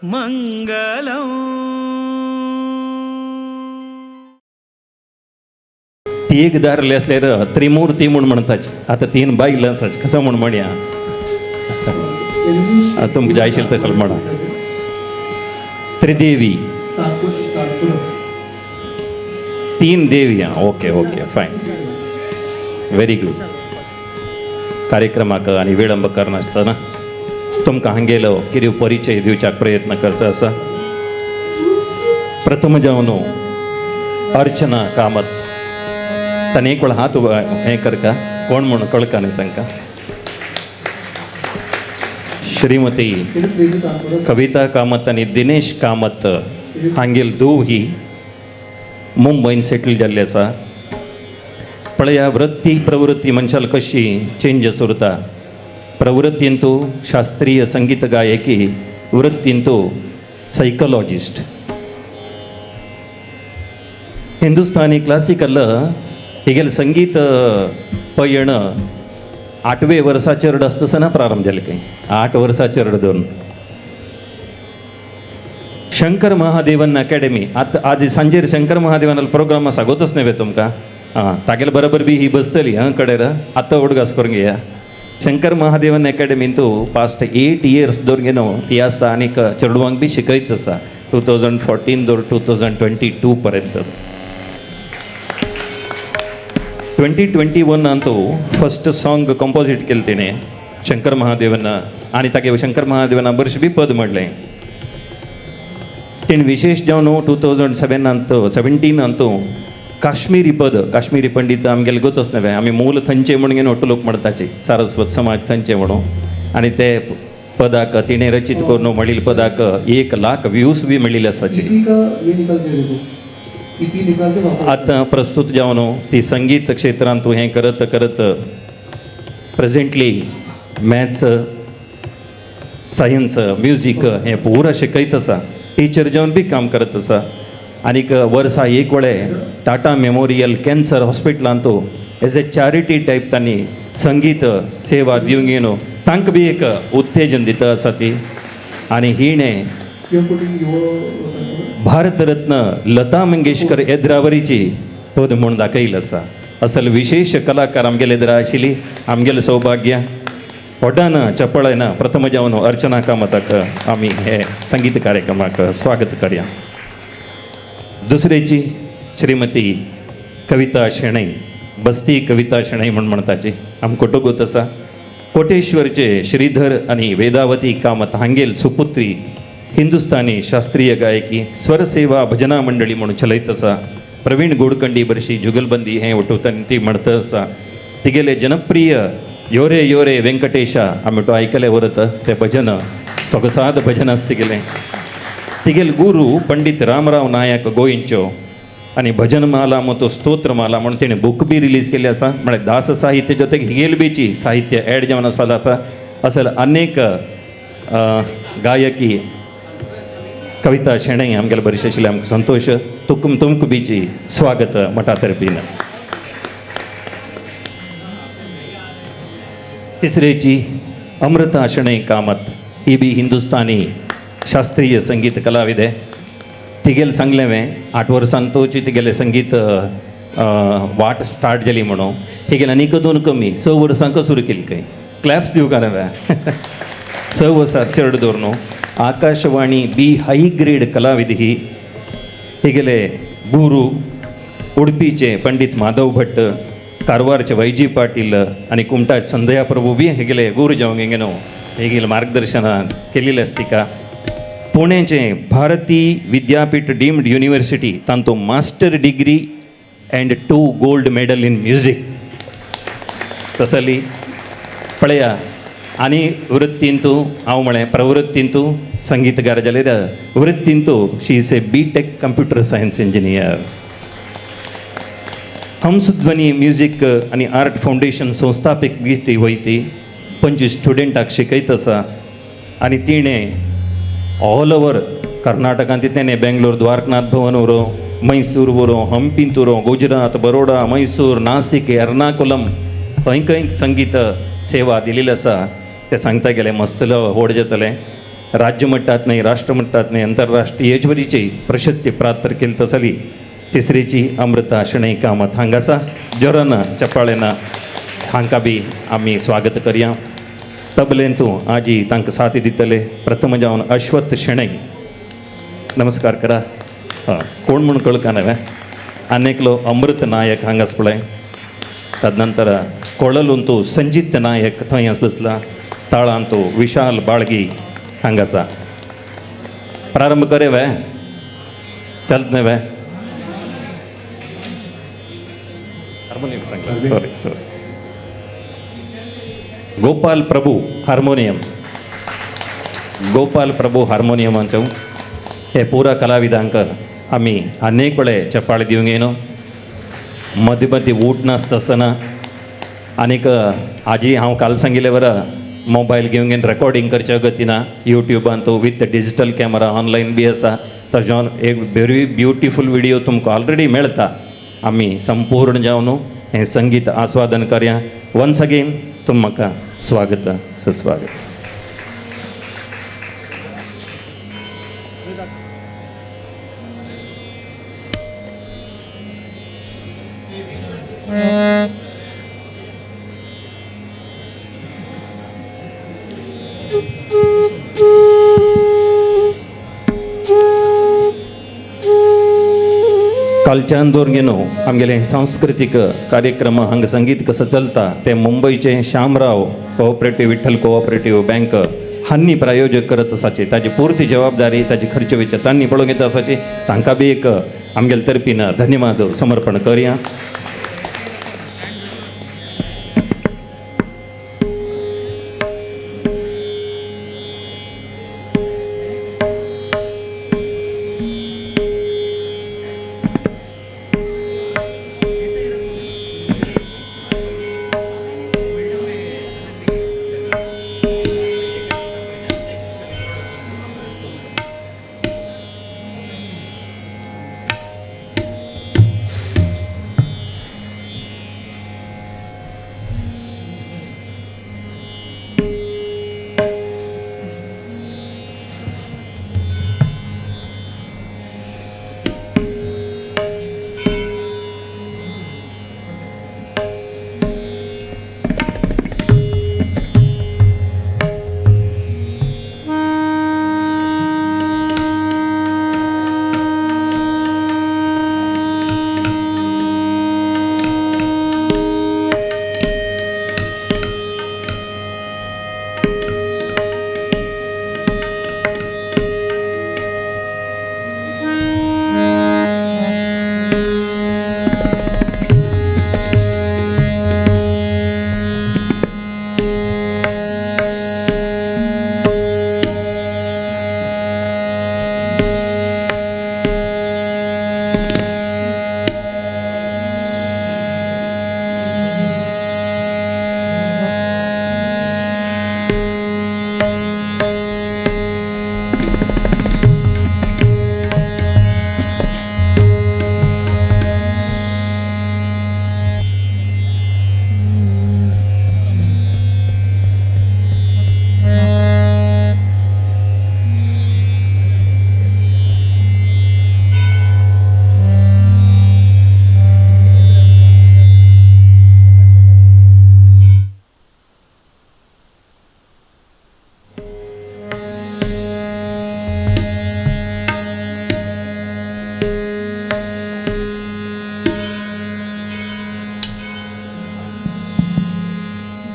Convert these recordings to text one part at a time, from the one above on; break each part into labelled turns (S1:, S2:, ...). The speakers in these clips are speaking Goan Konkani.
S1: मंगलम.
S2: तीग दारले असल्यार त्रिमूर्ती म्हूण म्हणटाच. आतां तीन बायल आसाच कसो म्हूण म्हणया, तुमकां जाय आशिल्लें तशें म्हणा. त्रिदेवी, तीन देवी. आं, okay okay fine, very good. कार्यक्रमाक आनी विळंब करनासतना तुमकां हांगेलो कितें परिचय दिवच्याक प्रयत्न करता आसा. प्रथम जावन अर्चना कामत, ताणें एक वेळ हात हें करका कोण म्हूण कळका न्ही तांकां. श्रीमती कविता कामत आनी दिनेश कामत हांगेल धूव ही मुंबयन सेटल जाल्ली आसा. पळया वृत्ती प्रवृत्ती मनशाल कशी चेंजस उरता. प्रवृत्तींतू शास्त्रीय संगीत गायकी, वृत्तींतू सायकोलॉजिस्ट. हिंदुस्तानी क्लासिकल हिगेले संगीत पयण 8वे वर्साचेर आसतना प्रारंभ जालें खंय, 8 वर्साचेर दोन. शंकर महादेवन अकॅडमी, आतां आज सांजेर शंकर महादेवन प्रोग्राम सागोतच न्हय तुमकां. आं, तागेले बरोबर बी ही बसतली. हां, कडेर आतां उडगास करून घेया. शंकर महादेवन अकॅडमींतू पास्ट 8 इयर्स दवर न्हू ती आसा आनीक चेडवांक बी शिकयत आसा 2014 दवर 2022 पर्यंत. 2021 अंतू फर्स्ट सॉंग कंपोजीट केलें तिणें शंकर महादेवन, आनी तागे शंकर महादेवना बरशी बी पद म्हणलें तिणें. विशेष जावन 2007 17 अंतू काश्मीरी पद, काश्मीरी पंडित आमगेले गोतच न्हय, आमी मूल थंयचे म्हणून घेवन ಒಟ್ಟು लोक म्हणटाचे, सारस्वत समाज थंयचे म्हणून. आनी ते पदाक तिणें रचित करून म्हणिल्ले पदाक 1 लाख व्यूज बी मेळिल्ले आसाचे. आतां प्रस्तुत जावन ती संगीत क्षेत्रांत तूं हें करत करत प्रेजेंटली मॅथ्स, सायन्स, म्युजीक हें पुरा शिकयत आसा. टिचर जावन बी काम करत आसा. आनीक वर्सा एक वेळे टाटा मेमोरियल कॅन्सर हॉस्पिटलांत एज ए चॅरिटी टायप तांणी संगीत सेवा दिवंक न्हू तांकां बी एक उत्तेजन दिता आसा ती. आनी हिणें भारतरत्न लता मंगेशकर येद्रावरीची पद म्हूण दाखयलें आसा. असल विशेष कलाकार आमगेले येद्रा आशिल्ली, आमगेलें सौभाग्य. व्हडान चपळायना प्रथम जावन अर्चना कामताक आमी हे संगीत कार्यक्रमाक स्वागत करया. दुसरेची श्रीमती कविता शेणै, बस्ती कविता शेणै म्हूण म्हणटाची, आमकां गोत आसा. कोटेश्वरचे श्रीधर आनी वेदावती कामत हांगेल सुपुत्री, हिंदुस्तानी शास्त्रीय गायकी, स्वरसेवा भजना मंडळी म्हणून चलयत आसा. प्रवीण गोडकंडी बरशी जुगलबंदी हें उठोवतानी ती म्हणत आसा. तिगेले जनप्रिय योरे योरे वेंकटेशा आमी तो आयकले वरत ते भजन सोगसाद भजन आसा तिगेलें. तिगेले गुरू पंडित रामराव नायक गोंयच्यो आनी भजनमाला म्हूण स्तोत्रमाला म्हणून तिणें बूक बी रिलीज केल्ली आसा. म्हळ्यार दास साहित्य जोतेक हिगेल बीची साहित्य एड जावन आसा आतां. असल अनेक गायकी कविता शेणै आमगेले बरें आशिल्लें. आमकां संतोश तुक तुमकां बीची स्वागत मठा तर्फीन. तिसरेची अमृता शेणै कामत, ही बी हिंदुस्तानी शास्त्रीय संगीत कलाविदे. तिगेले सांगलें हांवें 8 वर्सांतूची तिगेलें संगीत वाट स्टार्ट जाली म्हणून. हिगेले आनीक दोन कमी 6 वर्सांक सुरू केली खंय. क्लॅप्स दिवंक हांवें. 6 वर्सां चड दवर न्हू. आकाशवाणी बी हाय ग्रेड कलाविधी ही. हिगेले गुरू उडपीचे पंडित माधव भट्ट, कारवारचे वैजी पाटील आनी कुमटाचे संध्या प्रभू बी हेगेले गुरू जावंक हिंगे न्हू हेगेले मार्गदर्शन केलेलें आसा तिका. पुणेचे भारती विद्यापीठ डीम्ड युनिवर्सिटी तांतू master degree and 2 gold medal in music. तसली पळया आनी वृत्तींतू हांव म्हळें प्रवृत्तींतू संगीतकार जाल्यार वृत्तींतू she is a B tech computer science engineer. Hamsadhwani music आनी आर्ट फावंडेशन संस्थापक बी ती वयती 25 स्टुडंटाक शिकयत आसा. आनी तिणें ऑल ओवर कर्नाटकांत तितलें बेंगलोर द्वारकनाथ भवन उरो, मैसूर उरो, हम्पींत उरो, गुजरात, बरोडा, मैसूर, नासिक, एर्नाकुलम खंय खंय संगीत सेवा दिलेली आसा. ते सांगता गेले मस्तलो व्हड जातलें. राज्य मट्टात न्हय, राष्ट्र मट्टात न्हय, अंतरराष्ट्रीय वरीची प्रशस्ती प्राप्त केली तसली तिसरीची अमृता शणै कामत हांगा आसा. जोरान चपाळेन हांकां बी आमी स्वागत करया. तबलेंतू आजी तांकां साथ दितले प्रथम जावन अश्वत्थ शणै. नमस्कार करा. हय, कोण म्हूण कळका न्हय. आनी एकलो अमृत नायक हांगा आसा पळय. तदनंतर कोळलूंतू संजीत नायक थंय बसला. ताळांतू विशाल बाळगी हांगा आसा. प्रारंभ करे वे चलत न्हय वे. हार्मोनियम सांगला, sorry sorry. Gopal Prabhu harmonium, Gopal Prabhu हार्मोनियमाचो. हे पुरा कलाविदांक आमी अनेक वेळे चपाळे दिवंक येयनो. मदीं मदीं ऊठ नासता आसतना आनीक आजी हांव काल सांगिल्ले बरं मोबायल घेवन घेवन रेकॉर्डिंग करच्या गतीना युट्यूबान तो विथ डिजिटल कॅमेरा ऑनलायन बी आसा. तशें एक व्हेरी ब्युटिफूल व्हिडियो तुमकां ऑलरेडी मेळटा. आमी संपूर्ण जावन हें संगीत आस्वादन करया. वन्स अगेन तुमकां स्वागत सुस्वागत. कालच्यान दवर घेवन आमगेले सांस्कृतीक कार्यक्रम हांगा संगीत कसो चलता ते मुंबयचे Shamrao cooperative Vitthal cooperative bank हांनी प्रायोजक करत आसाची. ताजी पुर्ती जबाबदारी ताजी खर्च विचार तांणी पळोवंक येता आसाची. तांकां बी एक आमगेले तर्फीन धन्यवाद समर्पण करया.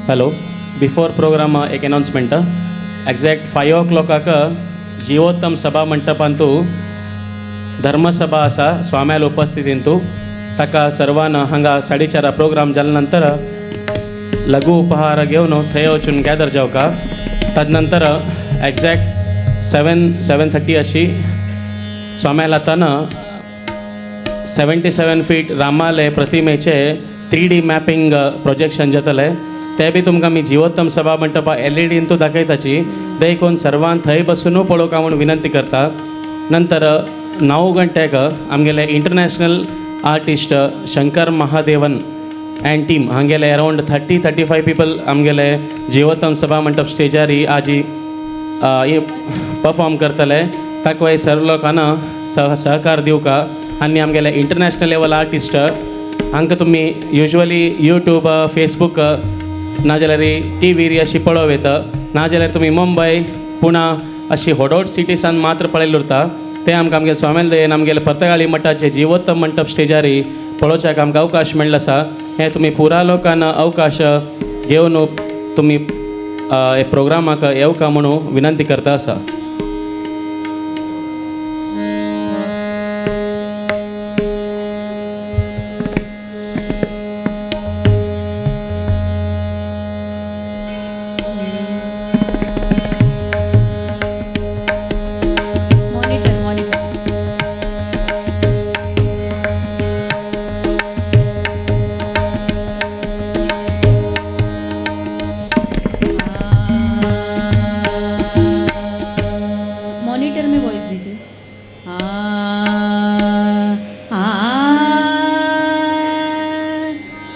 S1: हॅलो, बिफोर प्रोग्राम एक अनाउन्समेंट. एग्जॅक्ट 5 ओ क्लॉकाक जिवोत्तम सभा मंटपांतू धर्मसभा आसा स्वाम्याल उपस्थितींतू. ताका सर्वान हांगा 4:30 प्रोग्राम जाल्या नंतर लघु उपहार घेवन थंय वचून गॅदर जावका. तदनंतर एग्जॅक्ट 7-7:30 अशी स्वाम्याल आताना 77 फीट रामाले प्रतिमेचे 3D mapping projection जातलें. ते बी तुमकां आमी जिवोत्तम सभा मंटपा एलईडीन तूं दाखयताची. देखून सर्वान थंय बसूनू पळोवंक म्हूण विनंती करता. नंतर 9 घंट्याक आमगेले international artist Shankar Mahadevan and team हांगेले अरावंड 30-35 पीपल आमगेले जिवोत्तम सभा मंडप स्टेजारी आजी परफॉर्म करतले. ताका सर्व लोकांना सहकार दिवका. आनी आमगेले इंटरनॅशनल लेवल आर्टिस्ट हांकां तुमी युजवली यूट्यूब, फेसबूक नाजाल्यार टी व्हीर अशी पळोवं येता, नाजाल्यार तुमी मुंबय, पुणा अशी व्हड व्हड सिटीसान मात्र पळयल्ले उरता. ते आमकां आमगेले स्वाम्यान दयेन आमगेले पर्तगाळी मठाचे जिवोत्तम मंटप स्टेजारी पळोवच्याक आमकां अवकाश मेळ्ळो आसा. हें तुमी पुरा लोकांना अवकाश घेवन तुमी हे प्रोग्रामाक येवका म्हणून विनंती करता आसा.
S3: Monitor, monitor. Monitor में वॉइस दीजिए. आ आ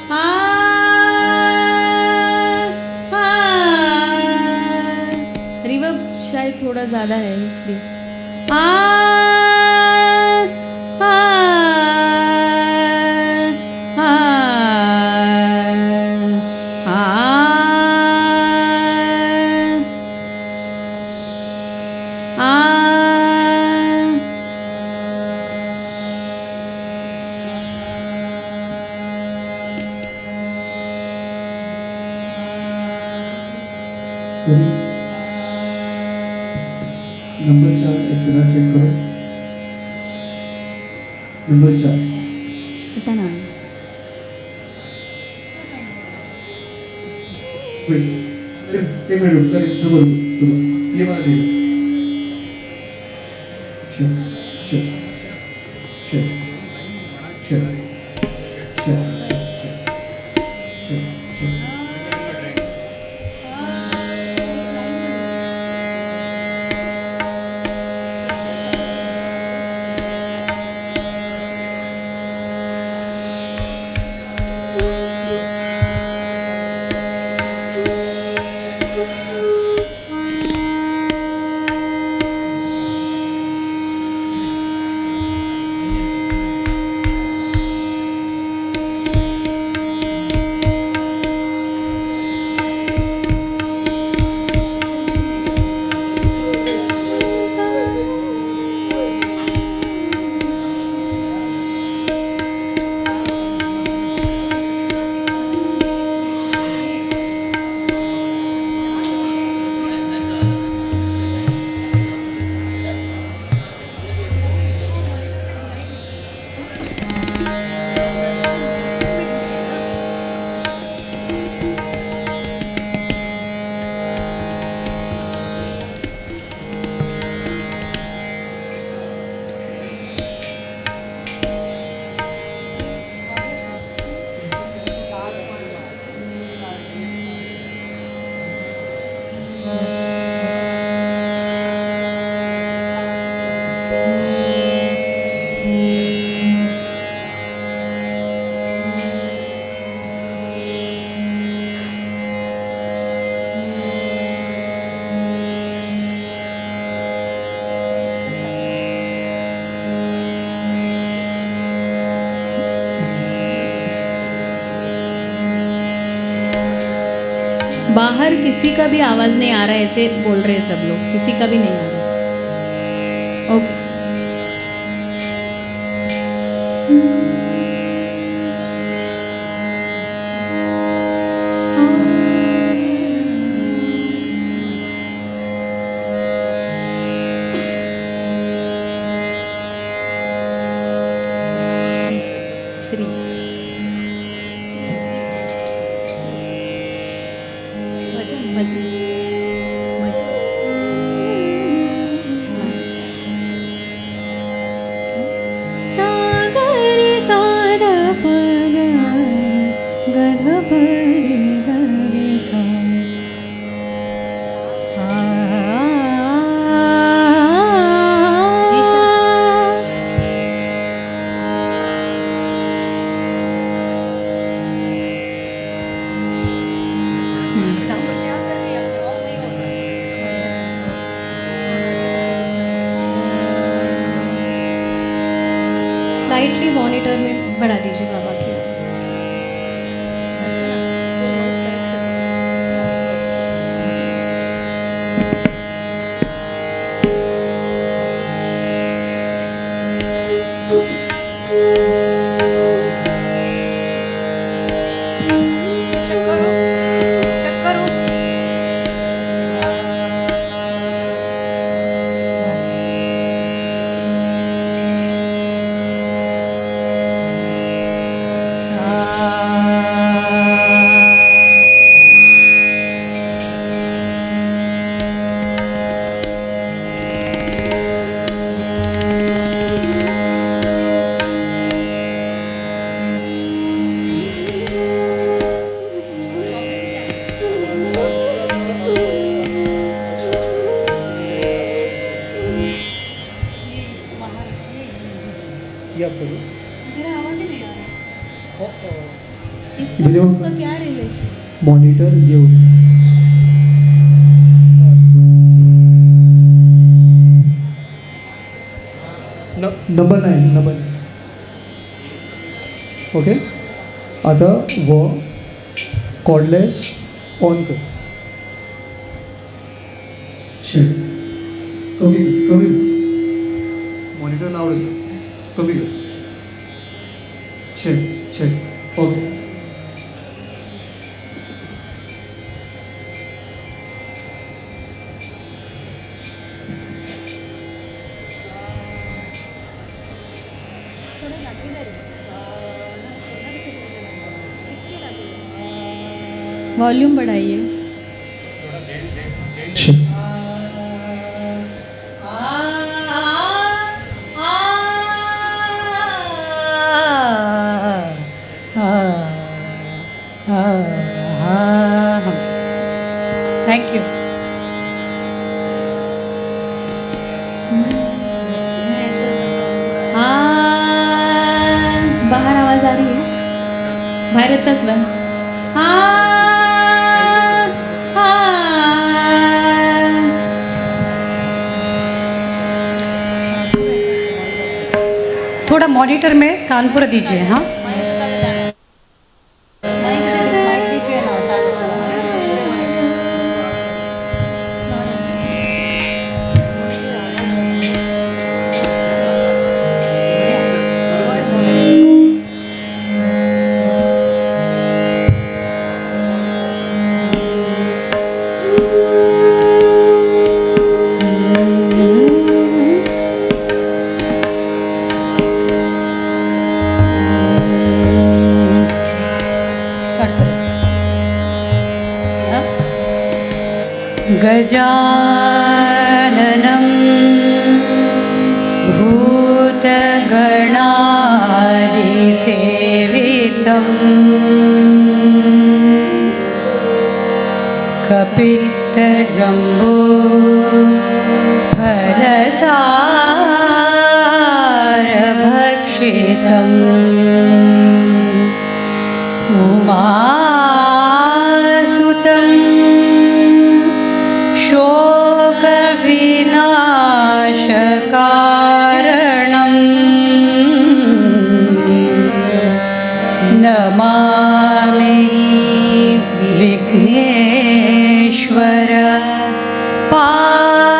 S3: आ आ. रिवर्ब शायद थोड़ा ज़्यादा है इसलिए. आ आ आ आ आ.
S4: नंबर 4 एक्सएलआर चेक करो. नंबर 4.
S3: पता ना.
S4: वेट, अरे एक मिनट रुक, अरे रुको रुको रुको, ये वाला दे. छः छः छः छः छः छः छः छः.
S3: बाहर किसी का भी आवाज़ नहीं आ रहा है, ऐसे बोल रहे हैं सब लोग, किसी का भी नहीं आ रहा. ओके. श्री भजन भजन भजन. स्लाइटली मॉनिटर में बढ़ा दीजिए बाबा की।
S5: चेक करो, चेक करो।
S4: ये आप करो।
S3: मेरा आवाज ही नहीं आ रहा। इसका
S4: वीडियो
S3: उसका क्या रिलेशन?
S4: मॉनिटर ये नंबर 9, नंबर 9। ओके, आता वो कॉर्डलेस ऑन कर। शिट, कमी कर, कमी कर। मॉनिटर लाउड आसा, कमी कर। Check check okay.
S3: Volume बढ़ाइए।
S4: Check.
S5: Thank you.
S3: हाँ, बाहर आवाज आ रही है? बाहेर येतच बा। हाँ, हाँ।
S5: थोड़ा मॉनिटर में तानपुरा दीजिए। हाँ, माइक दीजिए ना। स्टार्ट करो। हाँ? गजाननं भूतगणादिसेवितं कपित्थजम्बू फलसारभक्षितम् उमासुतं शोकविनाशकारणं नमामि विघ्नेश्वर पादपङ्कजम्।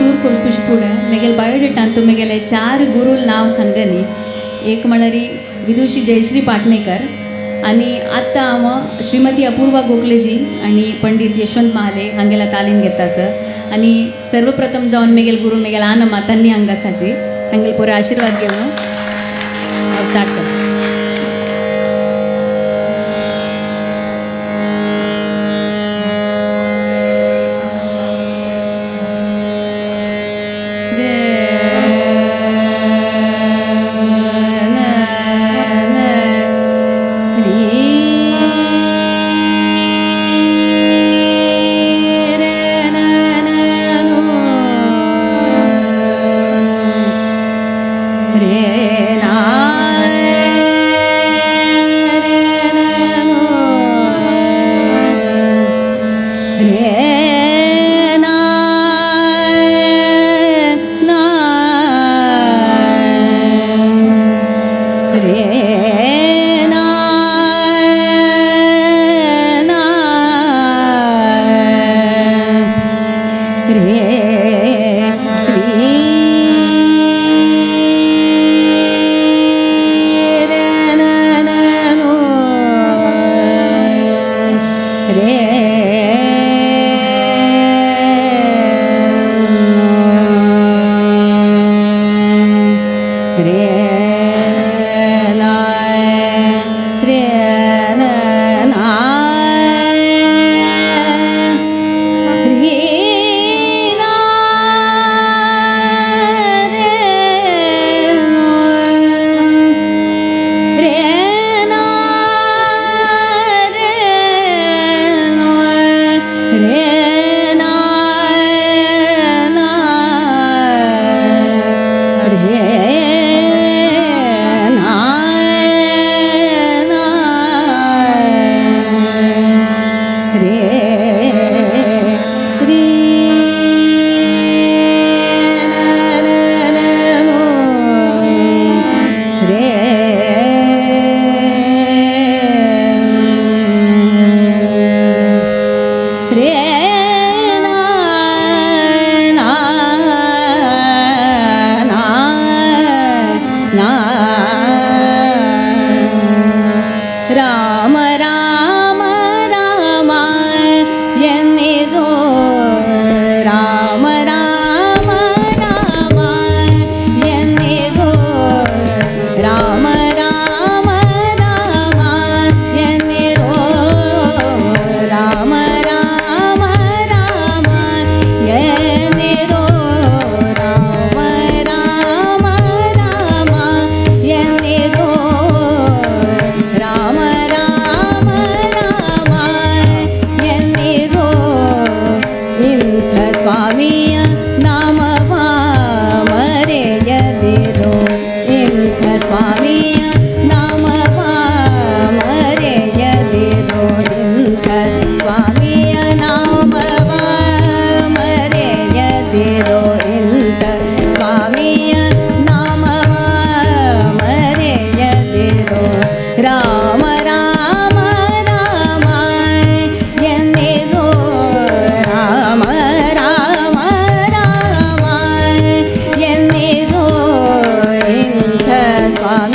S3: चूर खुशी मेगेले बायोडेटान तूं मेगेले 4 गुरू नांव सांगनी. एक म्हळ्यार विदुषी जयश्री पाटणेकर आनी आत्तां हांव श्रीमती अपूर्वा गोखलेजी आनी पंडित यशवंत महाले हांगेला तालीम घेता सर. आनी सर्वप्रथम जावन मेगेल गुरू मेगेल आनमा तन्नी हांगासाची तांगेले पुरो आशिर्वाद घेवन हांव स्टार्ट करता. रे ना
S6: स्वामी.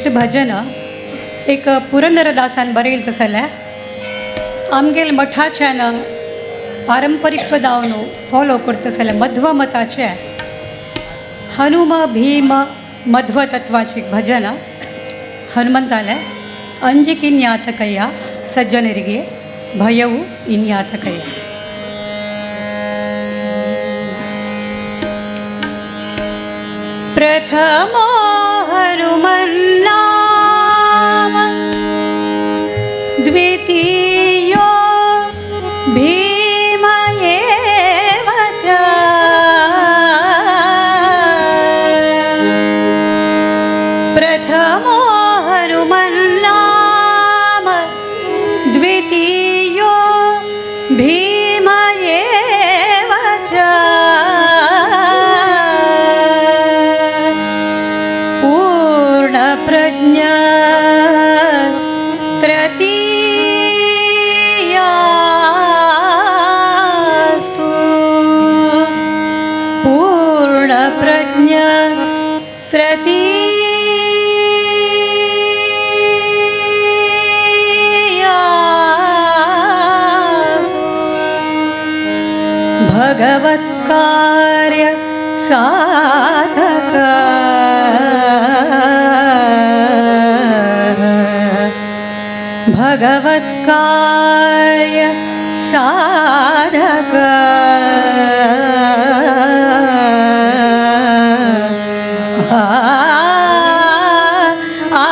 S5: नेक्स्ट भजन एक पुरंदरदासान बरयल तसलें आमगेल मठाच्यान पारंपरीक पदावन फॉलो करता जाल्यार मध्व मताचे हनुम भीम मध्व तत्वाचे एक भजन हनुमंताले अंजिकिन्यात कय्या सज्जनರಿಗೆ ಭಯವು ಇನ್ಯಾತ ಕಯ್ಯ. ಪ್ರಥಮೋ ಹನುಮನ್ನಾಮ ದ್ವಿತೀಯೋ ಭೀಮ ಏವ ಚ ಪ್ರಥಮೋ ಹನುಮನ್ನಾಮ ದ್ವಿತೀಯೋ ಭೀಮ ಏವ ಚ पूर्णप्रज्ञ तृतीयास्तु पूर्णप्रज्ञ तृतीयास्तु भगवत्कार्य साधक भगवत्कार्य साधक आ, आ,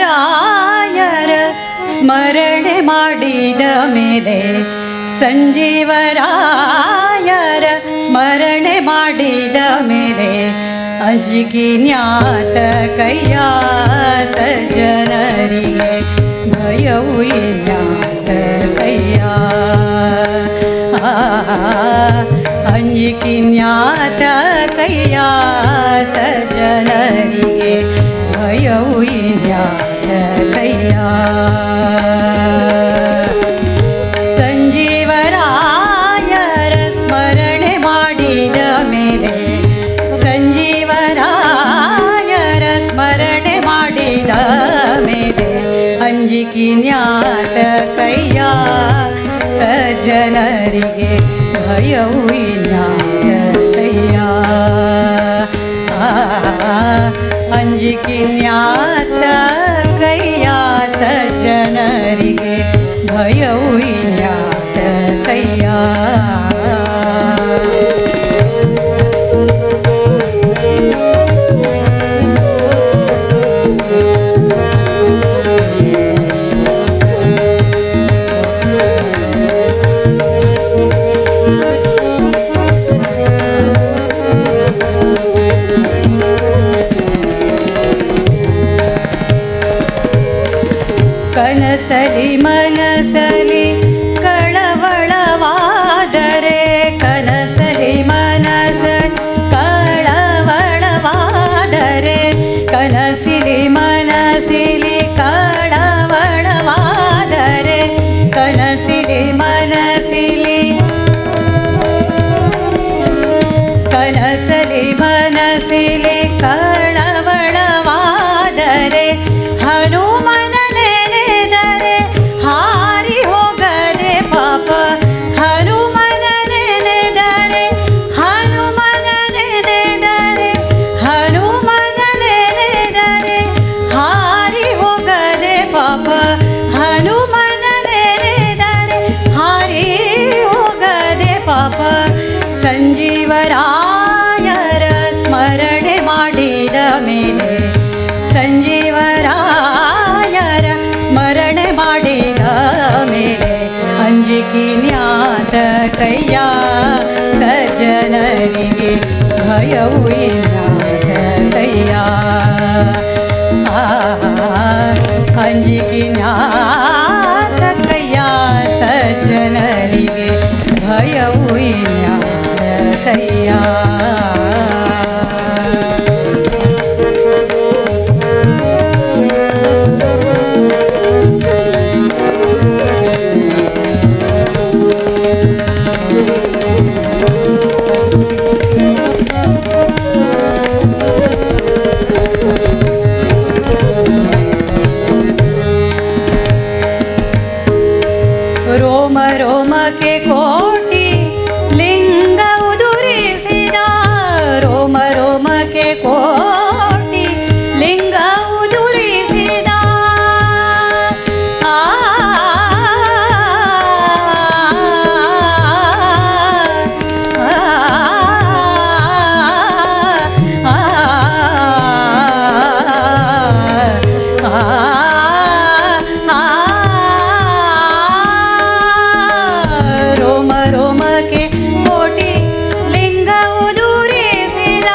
S5: ಸಂಜೀವರಾಯರ ಸ್ಮರಣೆ ಮಾಡಿದ ಮೇಲೆ ಸಂಜೀವರಾಯರ ಸ್ಮರಣೆ ಮಾಡಿದ ಮೇಲೆ ಅಂಜಿಕಿನ್ಯಾತ ಕಯ್ಯ ಸಜ್ಜನರಿಗೆ ಭಯವು ಇನ್ಯಾತ ಕಯ್ಯ ಅಂಜಿಕಿನ್ಯಾತ ಕಯ್ಯ ಸಜ್ಜನರಿಗೆ ಭಯವು ಇನ್ಯಾತ ಕಯ್ಯ. ಸಂಜೀವರಾಯರ ಸ್ಮರಣೆ ಮಾಡಿದ ಮೇಲೆ ಸಂಜೀವರಾಯರ ಸ್ಮರಣೆ ಮಾಡಿದ ಮೇಲೆ ಅಂಜಿಕಿನ್ಯಾತ ಕಯ್ಯ ಸಜ್ಜನರಿಗೆ ಭಯವು ಇನ್ಯಾತ ಕಯ್ಯ ಅಂಜಿಕಿನ್ಯಾತ ಕಯ್ಯ ಸಜ್ಜನರಿಗೆ ಭಯವು ಇನ್ಯಾತ ಕಯ್ಯ. ಕನಸಲಿ ಮನಸಲಿ ಕಳವಳವಾದರೆ ಕನಸಲಿ ಮನಸಲಿ ಕಳವಳವಾದರೆ ಕನಸಿಲಿ ಮನಸಿಲಿ ಕಳವಳವಾದರೆ ಕನಸಿಲಿ ಮನಸಿಲಿ ಕನಸಲಿ ಮನಸಿಲಿ ಕಳವಳವಾದರೆ ಹನುಮನ ನೆನೆದರೆ ಹಾರಿ ಹೋಗದೆ ಪಾಪ ಹನುಮನ ನೆನೆದರೆ ಹನುಮನ ನೆನೆದರೆ ಹನುಮನ ನೆನೆದರೆ ಹಾರಿ ಹೋಗದೆ ಪಾಪ ಹನುಮನ ನೆನೆದರೆ ಹಾರಿ ಹೋಗದೆ ಪಾಪ ಸಂಜೀವರಾಯರ ಸ್ಮರಣೆ ಮಾಡಿದ ಮೇಲೆ ಸಂಜೀವರಾಯರ ಸ್ಮರಣೆ ಮಾಡಿದ ಮೇಲೆ ಅಂಜಿಕಿನ್ಯಾತ ಕಯ್ಯ ಸಜ್ಜನರಿಗೆ ಭಯವು ಇನ್ಯಾತ ಕಯ್ಯ. ಅಂಜಿಕೆ ಜ್ಞಾತಕಯ್ಯ ಸಜ್ಜನರಿಗೆ ಭಯವು ಇನ್ಯಾತಕಯ್ಯ. ರೋಮ ರೋಮಕ್ಕೆ ಕೋಟಿ ಲಿಂಗ ಉದುರಿಸಿದ, ರೋಮ ರೋಮಕ್ಕೆ ಕೋಟಿ ಲಿಂಗ ಉದುರಿಸಿದ, ಆ ಆ ಆ ರೋಮ ರೋಮಕ್ಕೆ ಕೋಟಿ ಲಿಂಗ ಉದುರಿಸಿದ,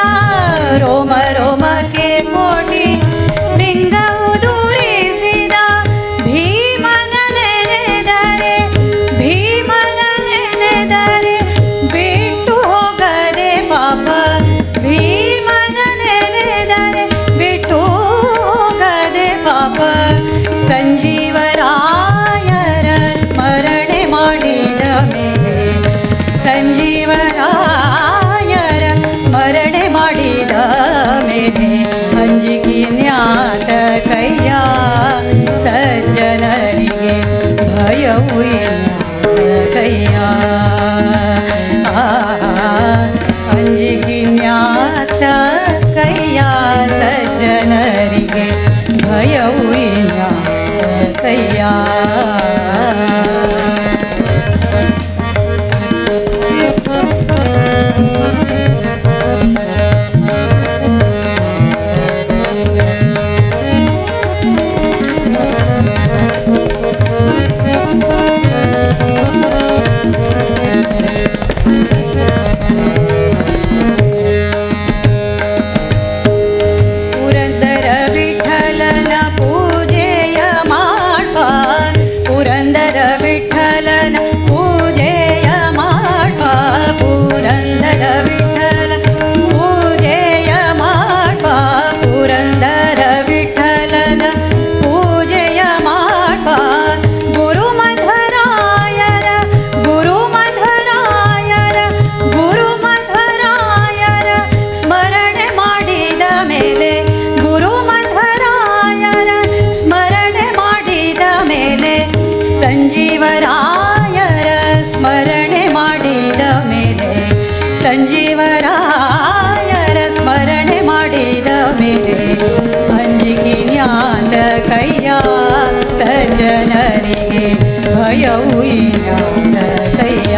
S5: ರೋಮ ರೋಮಕ್ಕೆ ಕೋಟಿ ಲಿಂಗ ಉದುರಿಸಿದ, ಭೀಮನ ನೆನೆದರೆ ಭೀಮನ ನೆನೆದರೆ ಬಿಟ್ಟು ಹೋಗದೆ ಪಾಪ, ಭೀಮನ ನೆನೆದರೆ ಬಿಟ್ಟು ಹೋಗದೆ ಪಾಪ, ಸಂಜೀವರಾಯರ ಸ್ಮರಣೆ ಮಾಡಿದ ಮೇಲೆ, ಸಂಜೀವರಾಯರ ಸ್ಮರಣೆ ಮಾಡಿದ ಮೇಲೆ ಅಂಜಿಕೆ ಜ್ಞಾತಕಯ್ಯ ಸಜ್ಜನರಿಗೆ ಭಯವು ಇನ್ಯಾತಕಯ್ಯ. ಅಂಜಿಕೆ ಜ್ಞಾತಕಯ್ಯ ಸಜ್ಜನರಿಗೆ ಭಯವು ಇನ್ಯಾತಕಯ್ಯ. ಪುರಂದರ ವಿಠಲನ ಪೂಜೆಯ ಮಾಡ್ಪ, ಪುರಂದರ ವಿಠಲನ ಪೂಜೆಯ ಮಾಡ್ಪ, ಪುರಂದರ ವಿಠಲ ಪೂಜೆಯ ಮಾಡ್ಪ, ಪುರಂದರ ವಿಠಲನ ಪೂಜೆಯ ಮಾಡ್ಪ, ಗುರು ಮಧ್ವರಾಯರ ಗುರು ಮಧ್ವರಾಯರ ಗುರು ಮಧ್ವರಾಯರ ಸ್ಮರಣೆ ಮಾಡಿದ ಮೇಲೆ, ಗುರು ಮಧ್ವರಾಯರ ಸ್ಮರಣೆ ಮಾಡಿದ ಮೇಲೆ, ಸಂಜೀವರಾಯರ ಸ್ಮರಣೆ ಮಾಡಿದ ಮೇಲೆ, ಸಂಜೀವರಾಯರ ಸ್ಮರಣೆ ಮಾಡಿದ ಮೇಲೆ ಅಂಜಿಕೆ ಜ್ಞಾತಕಯ್ಯ ಸಜ್ಜನರಿಗೆ ಭಯವು ಇನ್ಯಾತಕಯ್ಯ.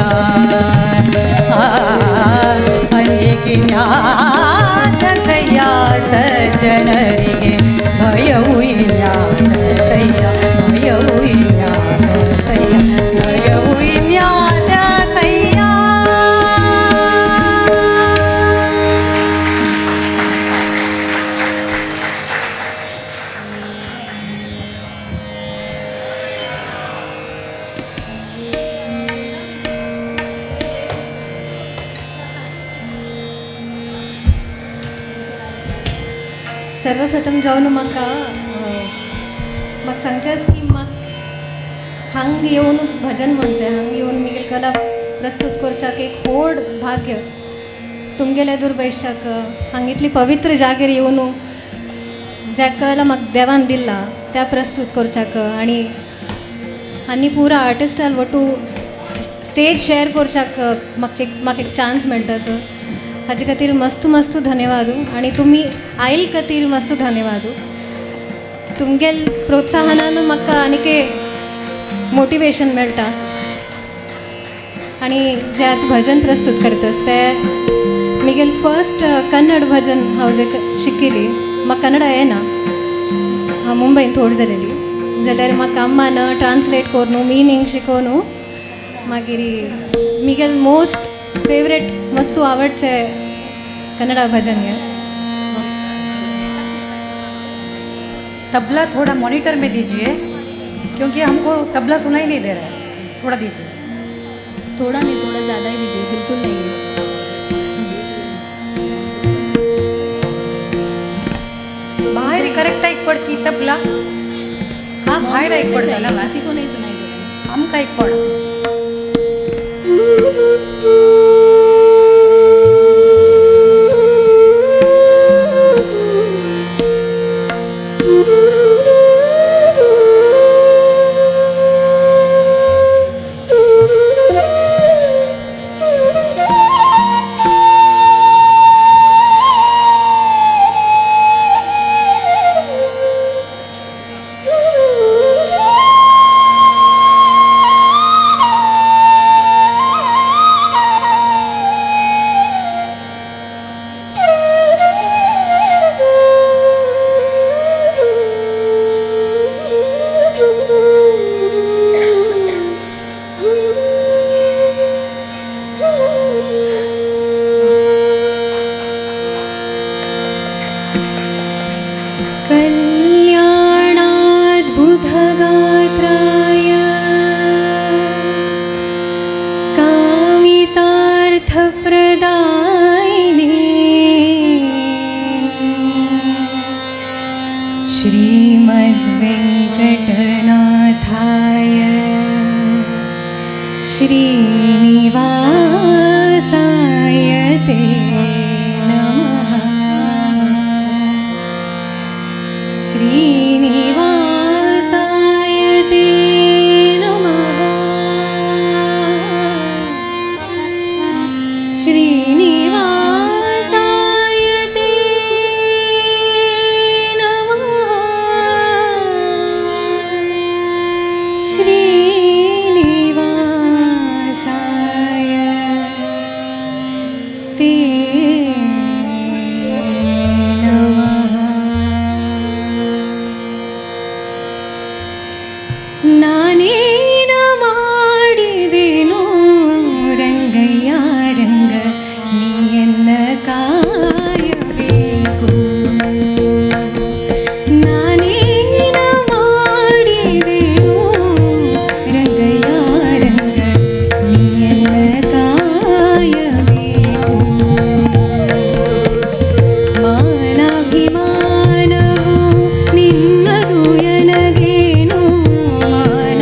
S5: ಅಂಜಿಕೆ ಜ್ಞಾತಕಯ್ಯ ಸಜ್ಜನರಿಗೆ ಭಯವು ಇನ್ಯಾತಕಯ್ಯ, ಭಯವು ಇನ್ಯಾತಕಯ್ಯ, ಭಯವು ಇನ್ಯಾತಕಯ್ಯ.
S6: सर्वप्रथम जावन म्हाका म्हाका सांगचें की म्हाका हांग येवन भजन म्हणचें, हांग येवन म्हगेली कला प्रस्तूत करच्याक एक व्हड भाग्य तुमगेले दुर्बैशाक हांग इतली पवित्र जागेर येवन ज्या कला म्हाका देवान दिला त्या प्रस्तूत करच्याक आनी आनी पुरा आर्टिस्टान वटू स्टेज शेअर करच्याक म्हाका एक चान्स मेळटा सर, हाजे खातीर मस्त मस्त धन्यवाद. आनी तुमी आयल खातीर मस्त धन्यवाद. तुमगेल प्रोत्साहनान म्हाका आनीक मोटिवेशन मेळटा. आनी जें आतां भजन प्रस्तूत करतास तें म्हगेलें फर्स्ट कन्नड भजन हांव जें शिकिल्ली. म्हाका कन्नडा येना, हांव मुंबयन थोड जालेली जाल्यार म्हाका अम्मान ट्रान्सलेट करून मिनींग शिकोवन मागीर म्हगेलें मोस्ट फेवरेट वस्तू आवडचें कन्नडा भजन हें.
S5: तबला थोड़ा मॉनिटर में दीजिए, क्योंकि हमको तबला सुनाई नहीं दे रहा है। थोड़ा दीजिए।
S3: थोड़ा नहीं, थोड़ा ज़्यादा ही दीजिए, बिल्कुल नहीं है।
S5: बाहेर करेक्ट ऐक पड की तबला। हा, बाहेर ऐक पडता ना।
S3: किसी को नहीं सुनाई दे रहा है।
S5: आमकां एक पड।
S6: कल्याणाद्भुतगात्राय कामितार्थप्रदायिने श्रीमद्वेङ्कटनाथाय श्रीनिवासाय ते नमः। श्रीनिवासाय ते नमः। श्रीनिवासाय ते नमः। श्रीनिवासाय ते नमः। ನಾನೇನ ಮಾಡಿದೆನು ರಂಗಯ್ಯ ರಂಗ, ನೀಯನ್ನ ಕಾಯಬೇಕು. ನಾನೇನ ಮಾಡಿದೆನು ರಂಗಯ್ಯ ರಂಗ, ನೀಯನ್ನ ಕಾಯಬೇಕು. ಮಾನಾಭಿಮಾನವು ನಿನ್ನದು ಎನಗೇನು, ಮಾನಾಭಿಮಾನವು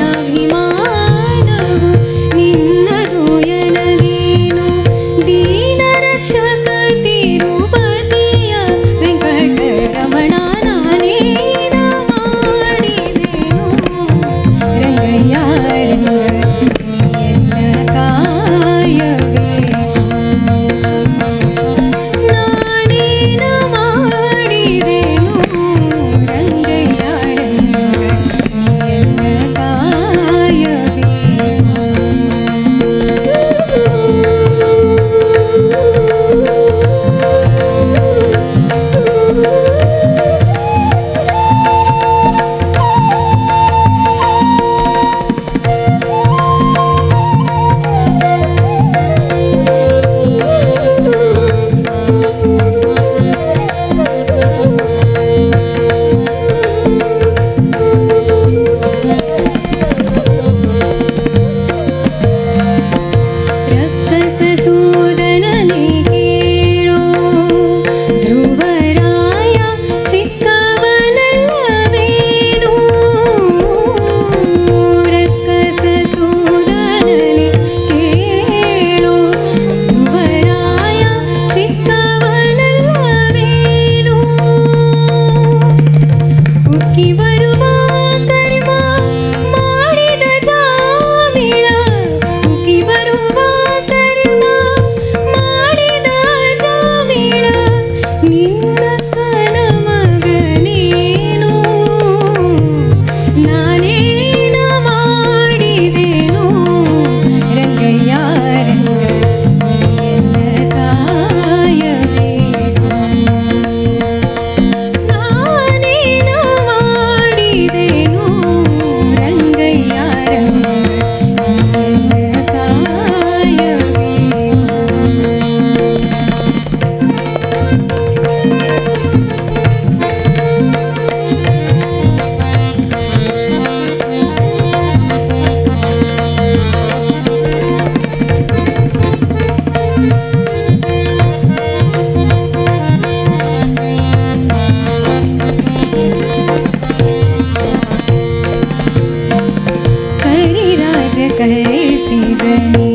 S6: करे सिदनी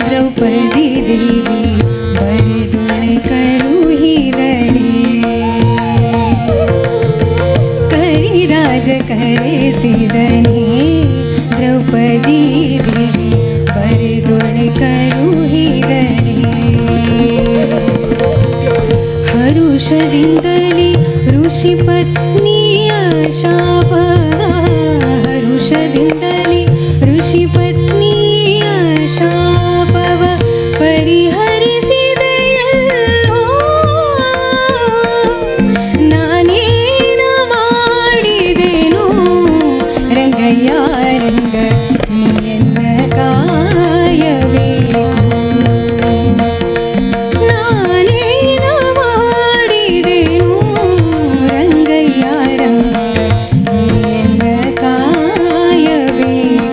S6: द्रौपदी देवी बरदुण करू दणे करी राज करे सिदनी द्रौपदी देवी बरदुण करू दणे हरुषदिंदली ऋषी पत्नी शाप हरुषदिंदली ऋषी पत्नी शापव परिहरिसिದೆಯಲ್ಲೋ ನಾನೇನ ಮಾಡಿದೆನು ರಂಗಯ್ಯ ರಂಗ ನೀಯನ್ನ ಕಾಯಬೇಕು ನಾನೇನ ಮಾಡಿದೆನು ರಂಗಯ್ಯ ರಂಗ ನೀಯನ್ನ ಕಾಯಬೇಕು.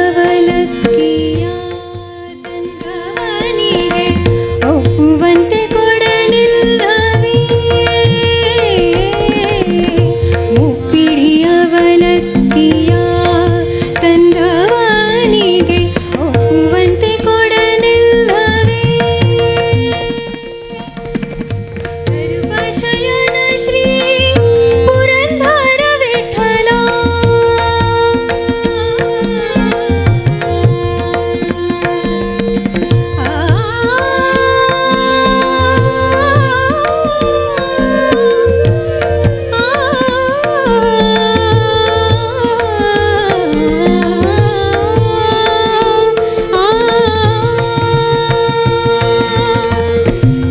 S6: ಮುಪ್ಪಿಡಿಯವಲಕ್ಕಿಯ ತಂದವನಿಗೆ ಒಪ್ಪುವಂತೆ ಕೊಡಲಿಲ್ಲವೇ ಮುಪ್ಪಿಡಿಯವಲಕ್ಕಿಯ ತಂದವನಿಗೆ ಒಪ್ಪುವಂತೆ ಕೊಡಲಿಲ್ಲವೇ ಸರ್ವಶಯನ ಶ್ರೀ ಪುರಂದರ ವಿಠಲ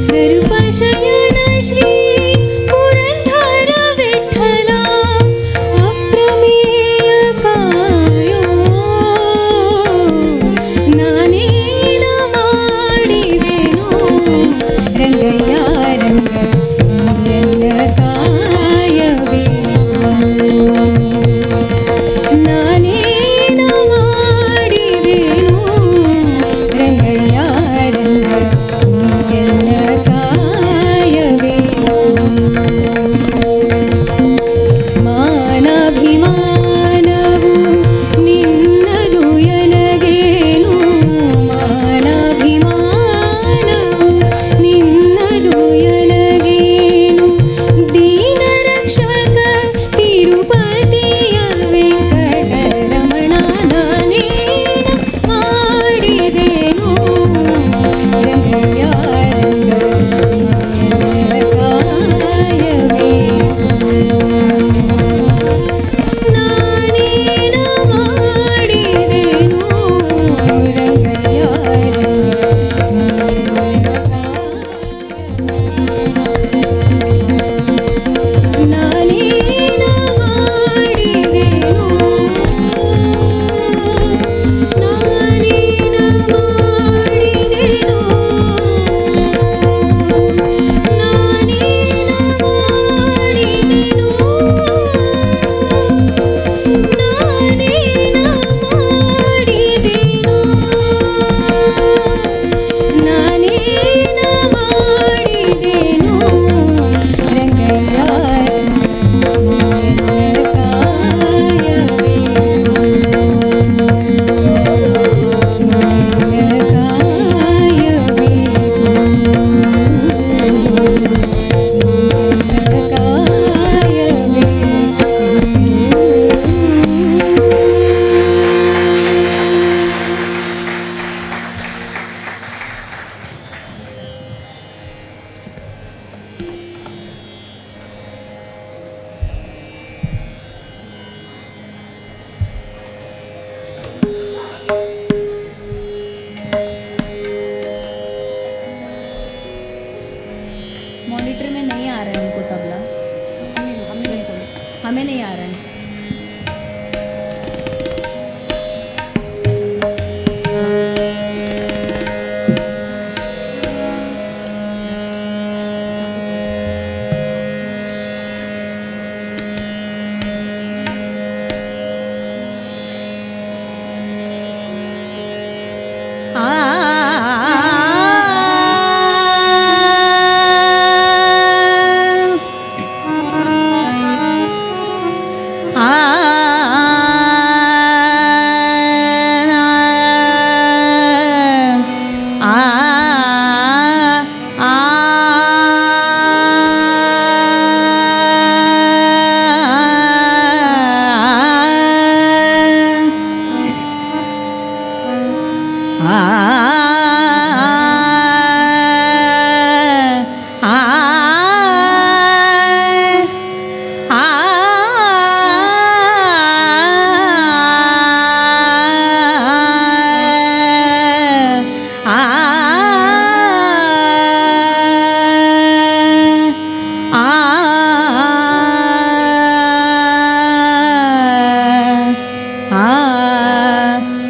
S6: सर्वशयन श्री पुरंदर विठ्ठल अप्रमेय कायो ನಾನೇನ ಮಾಡಿದೆನು ರಂಗಯ್ಯ ರಂಗ ನೀಯನ್ನ ಕಾಯಬೇಕು ನಾನೇನ ಮಾಡಿದೆನು ರಂಗಯ್ಯ ರಂಗ ನೀಯನ್ನ ಕಾಯಬೇಕು ಮಾನಾಭಿಮಾನವು ನಿನ್ನದು ಎನಗೇನು ಮಾನಾಭಿಮಾನವು ನಿನ್ನದು ಎನಗೇನು ದೀನರಕ್ಷಕ ತಿರುಪತಿಯ ವೆಂಕಟರಮಣ ನಾನೇನ ಮಾಡಿದೆನು ರಂಗಯ್ಯ ರಂಗ ನೀಯನ್ನ ಕಾಯಬೇಕು ನಾನೇನ ಮಾಡಿದೆನು ರಂಗಯ್ಯ ನಾನೇನ ಮಾಡಿದೆನು ನಾನೇನ ಮಾಡಿದೆನು ನಾನೇನ ಮಾಡಿದೆನು ನಾನೇನ ಮಾಡಿದೆನು ನಾನೇನ ಮಾಡಿದೆನು ರಂಗಯ್ಯ ನೀಯನ್ನ ಕಾಯಬೇಕು ನೀಯನ್ನ ಕಾಯಬೇಕು ನೀಯನ್ನ ಕಾಯಬೇಕು.
S3: मॉनिटर में नहीं आ रहा है उनको तबला, हमें नहीं आ रहा है।
S6: आ आ आ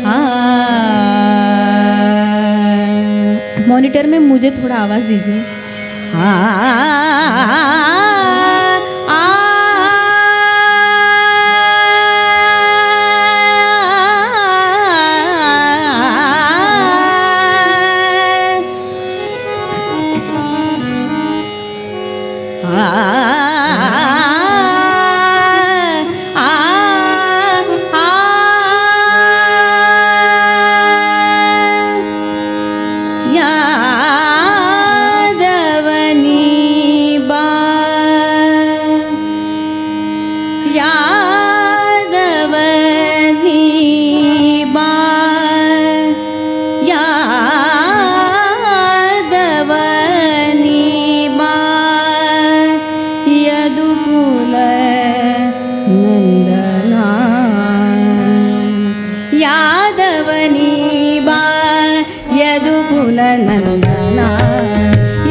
S6: आ
S3: मॉनिटर में मुझे थोड़ा आवाज़ दीजिए।
S6: आ आ यादवनी बा यादवनी बा यादवनी बा यदुकुल नंदना यादवनी बा यदुकुल नंदना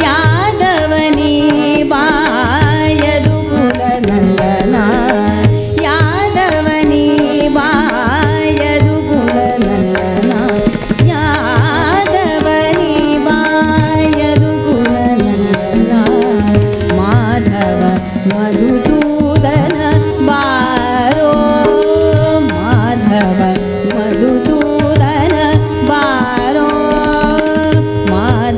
S6: यादवनी बा यदुकुल नंदना यादवनी बा यदुकुल नंदना यादवनी बा यदुकुल नंदना माधव मधुसूदन बारो माधव मधुसूदन बारो Madhav.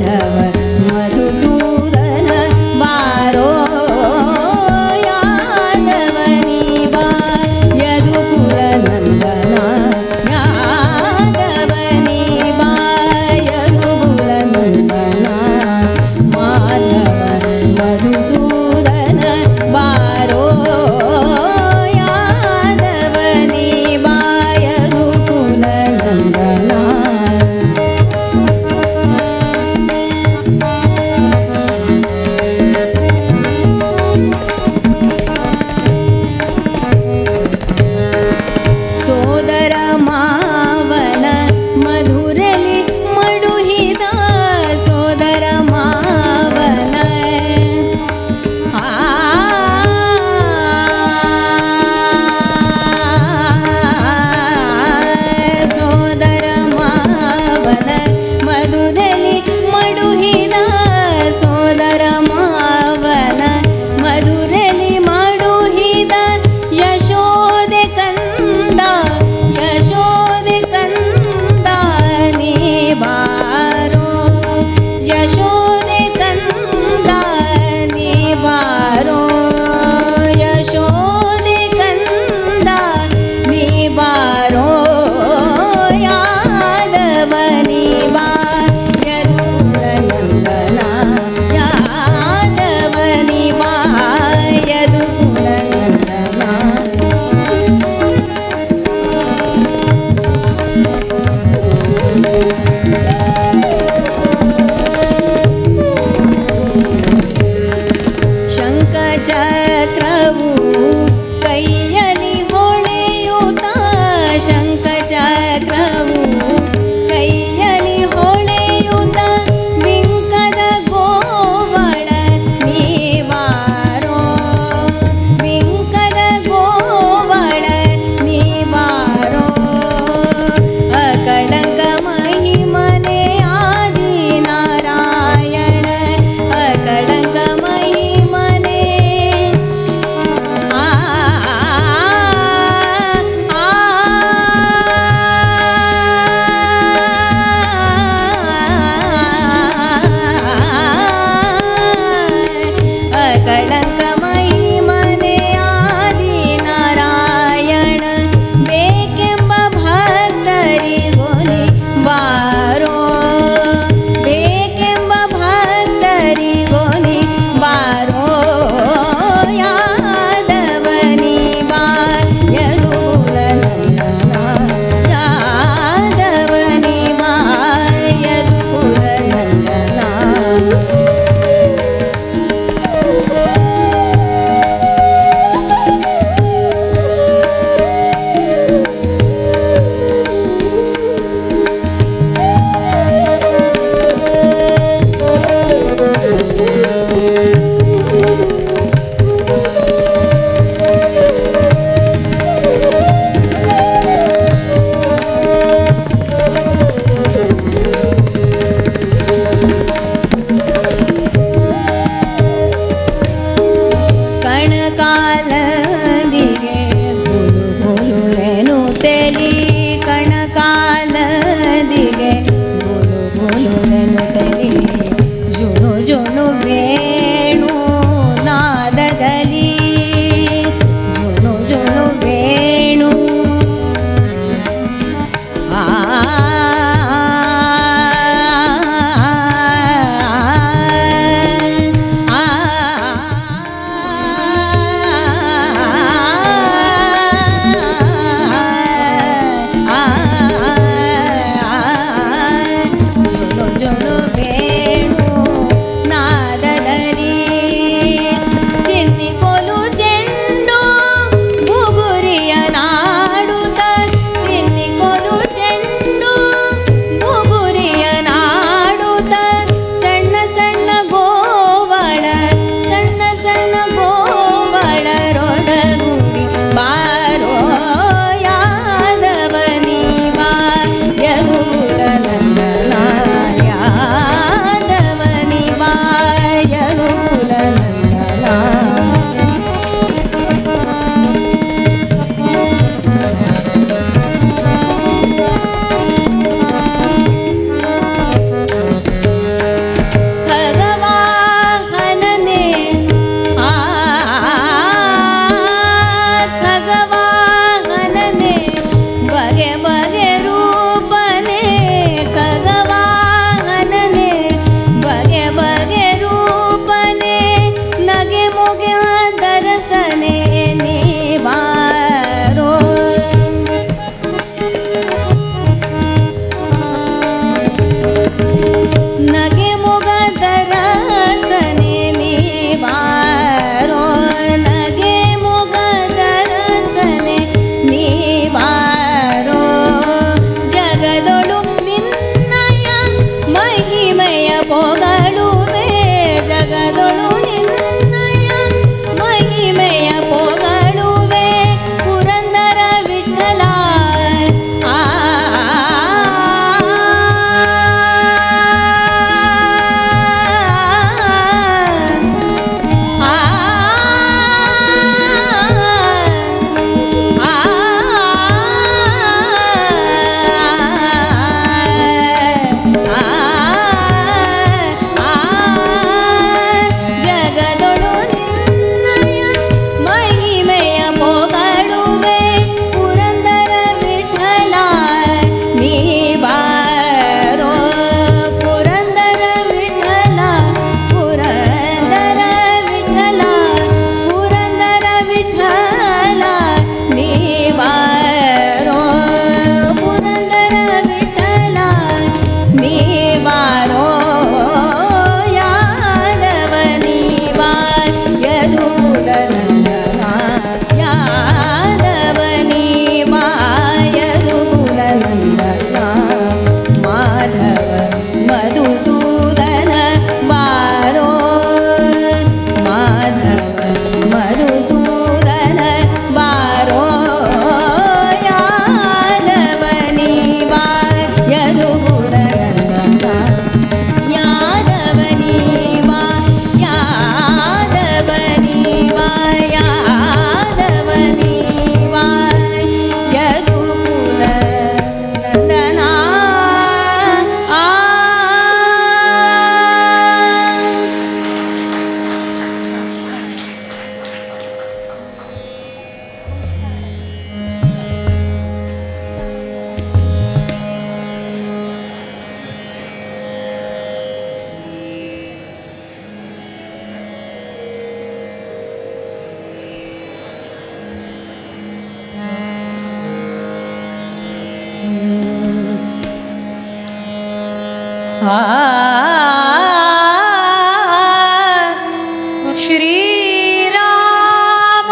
S5: Shri Ram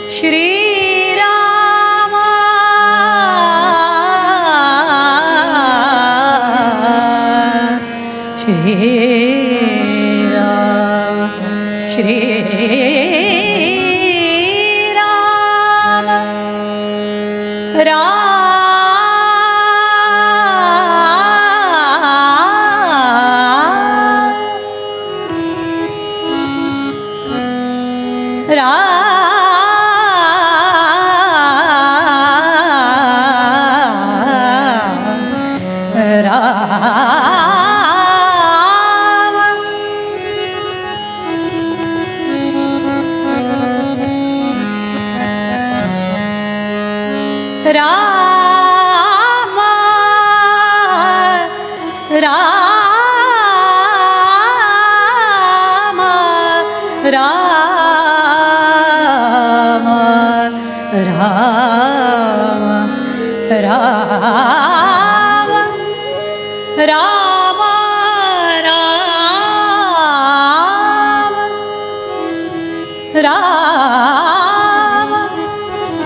S5: Shri Ram Shri Ram Shri Ram Ram Ram Ram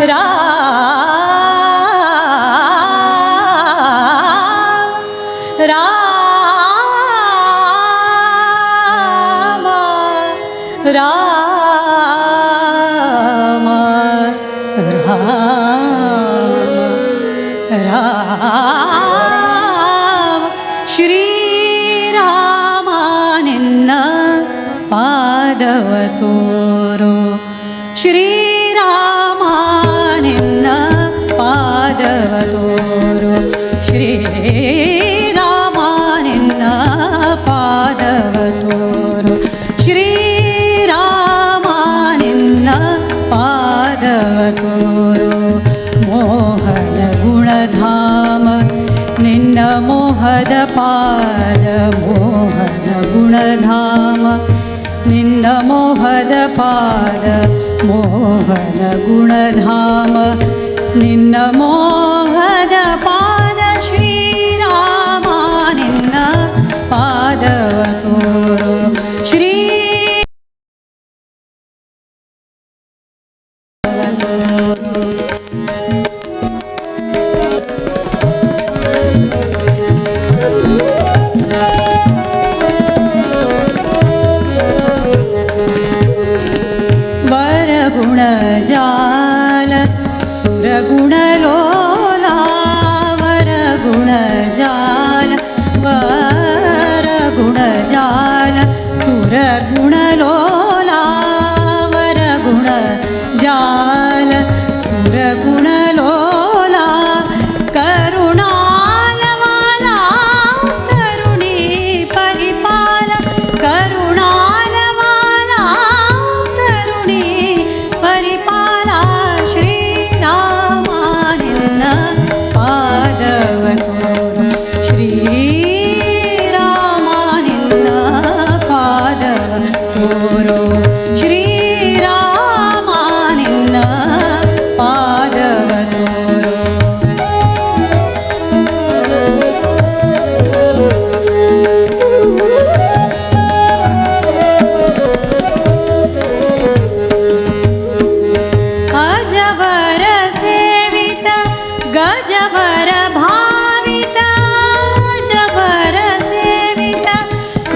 S5: Ram Ram Ram Ram Ram Shriram ನಿನ್ನ ಪಾದವ ತೋರೋ ಶ್ರೀರಾಮ ನಿನ್ನ ಪಾದವ ತೋರೋ ಶ್ರೀರಾಮ ನಿನ್ನ ಪಾದವ ತೋರೋ ಶ್ರೀರಾಮ ನಿನ್ನ ಪಾದವ ತೋರೋ ಮೋಹನ ಗುಣಧಾಮ ನಿನ್ನ ಮೋಹದ ಪಾದ ಮೋಹನ ಗುಣಧಾಮ ನಿನ್ನ ಮೋಹದ ಪಾದ ಮೋಹನ ಗುಣಧಾಮ ನಿನ್ನ ಮೋಹದ ಪಾದ ಶ್ರೀರಾಮ ನಿನ್ನ ಪಾದವ ತೋರೋ ಶ್ರೀ वरगुणजाल सुरगुणलोला वरगुणजाल वरगुणजाल सुरगुणलोला वरगुणजाल सुरगुणलोला करुणालवाला करुणी परिपाल करुणालवाला करुणी परिपाला श्रीरामा निन्न पादव तोरो श्रीरामा निन्न पादव तोरो श्रीरामा निन्न पादव तोरो. अजवर सेवित गजवर भावित अजवर सेवित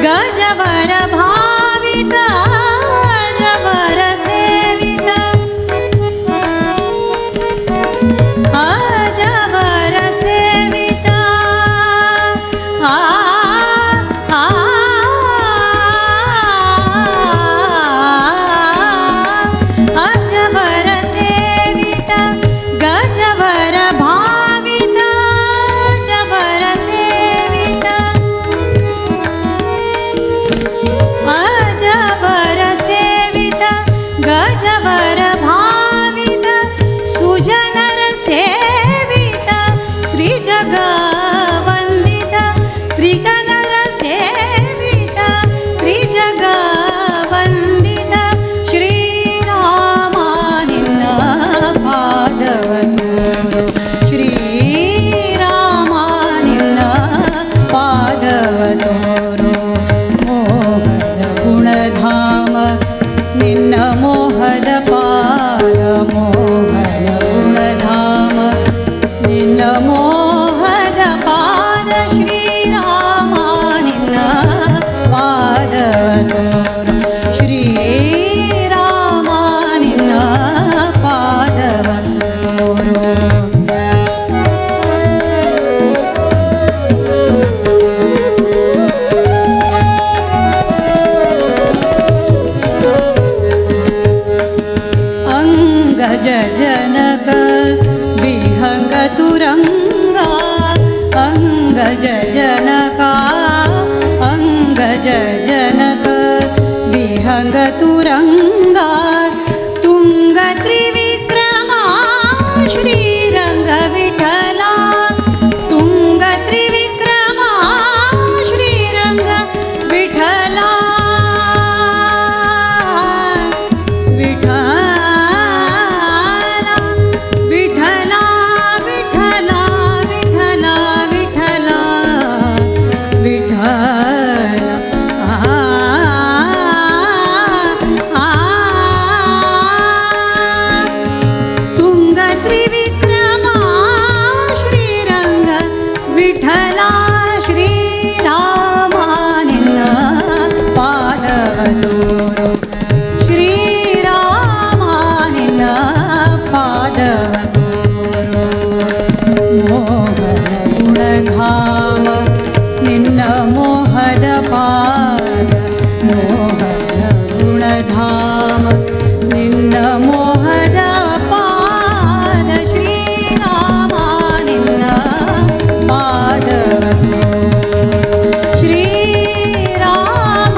S5: गजवर भावित अजवर सेवित अजवर सेवित आ आ अजवर सेवित गजवर भावित अजवर सेवित अजवर सेवित गजवर भावित सुजनर सेवित त्रिजगवंदित त्रिजनर सेवित त्रिजगवंदित श्रीरामा निन्न पादव तोरो श्रीरामा निन्न पादव तोरो मोहद गुणधाम निन्न मोहद पाद मोहन गुणधाम निन्न मोहद पाद श्रीरामा निन्न पादव तोरो श्रीरामा निन्न पादव तोरो. अङ्गज जनक विहङ्ग तुरङ्गा अङ्गज जनका अङ्गज जनक विहङ्ग तुरङ्गा तुङ्ग त्रिविक्रमा श्रीरङ्ग विठला तुङ्ग त्रिविक्रमा श्रीरङ्ग विठला विठला विठला विठला विठला विठला विठला आ आ. ತೋರು ಶ್ರೀರಾಮ ನಿನ್ನ ಪಾದವ ತೋರು ಮೋಹನ ಗುಣಧಾಮ ನಿನ್ನ ಮೋಹದ ಪಾದ ಮೋಹನ ಗುಣಧಾಮ ನಿನ್ನ ಮೋಹದ ಪಾದ ಶ್ರೀರಾಮ ನಿನ್ನ ಪಾದವ ಶ್ರೀರಾಮ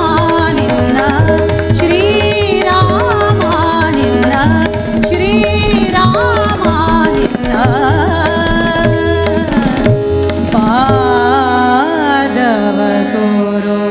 S5: ನಿನ್ನ ಶ್ರೀರಾಮ ನಿನ್ನ ಶ್ರೀರಾಮ ನಿನ್ನ ಪಾದವ ತೋರೋ.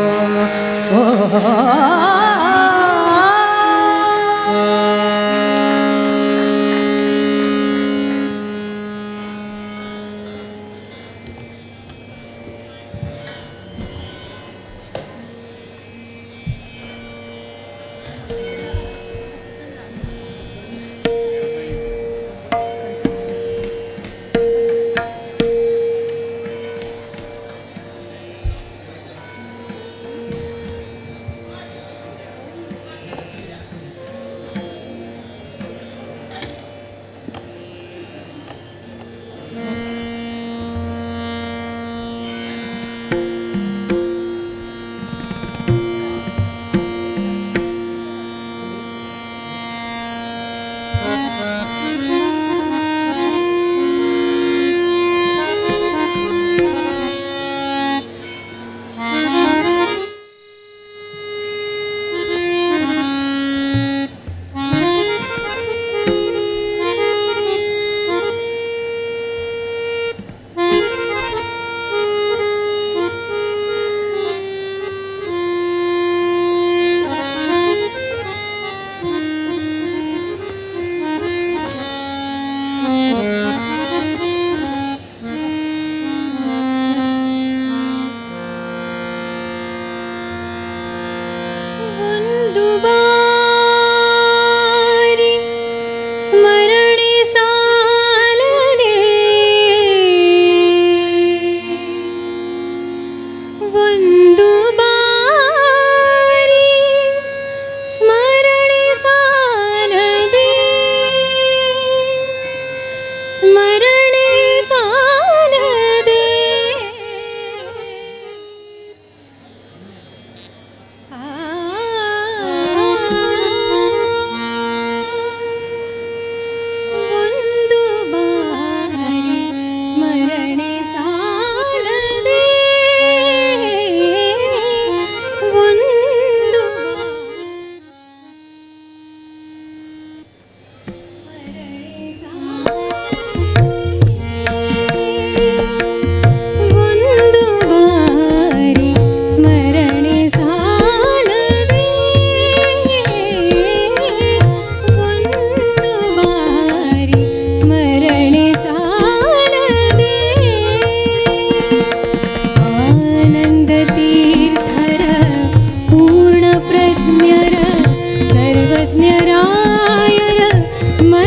S6: ಒಂದು ಬಾರಿ ಸ್ಮರಣೆ ಸಾಲದೆ ಒಂದು ಬಾರಿ ಸ್ಮರಣೆ ಸಾಲದೆ ಸ್ಮರಣೆ ಸಾಲದೆ ಒಂದು ಬಾರಿ ಸ್ಮರಣೆ ಸಾಲದೆ ಒಂದು ಒಂದು ಬಾರಿ ಸ್ಮರಣೆ ಸಾಲದೆ ಒಂದು ಬಾರಿ ಸ್ಮರಣೆ ಸಾಲದೆ ಆನಂದ ತೀರ್ಥರ ಪೂರ್ಣ ಪ್ರಜ್ಞರ ಸರ್ವಜ್ಞರಾಯರ ಮನ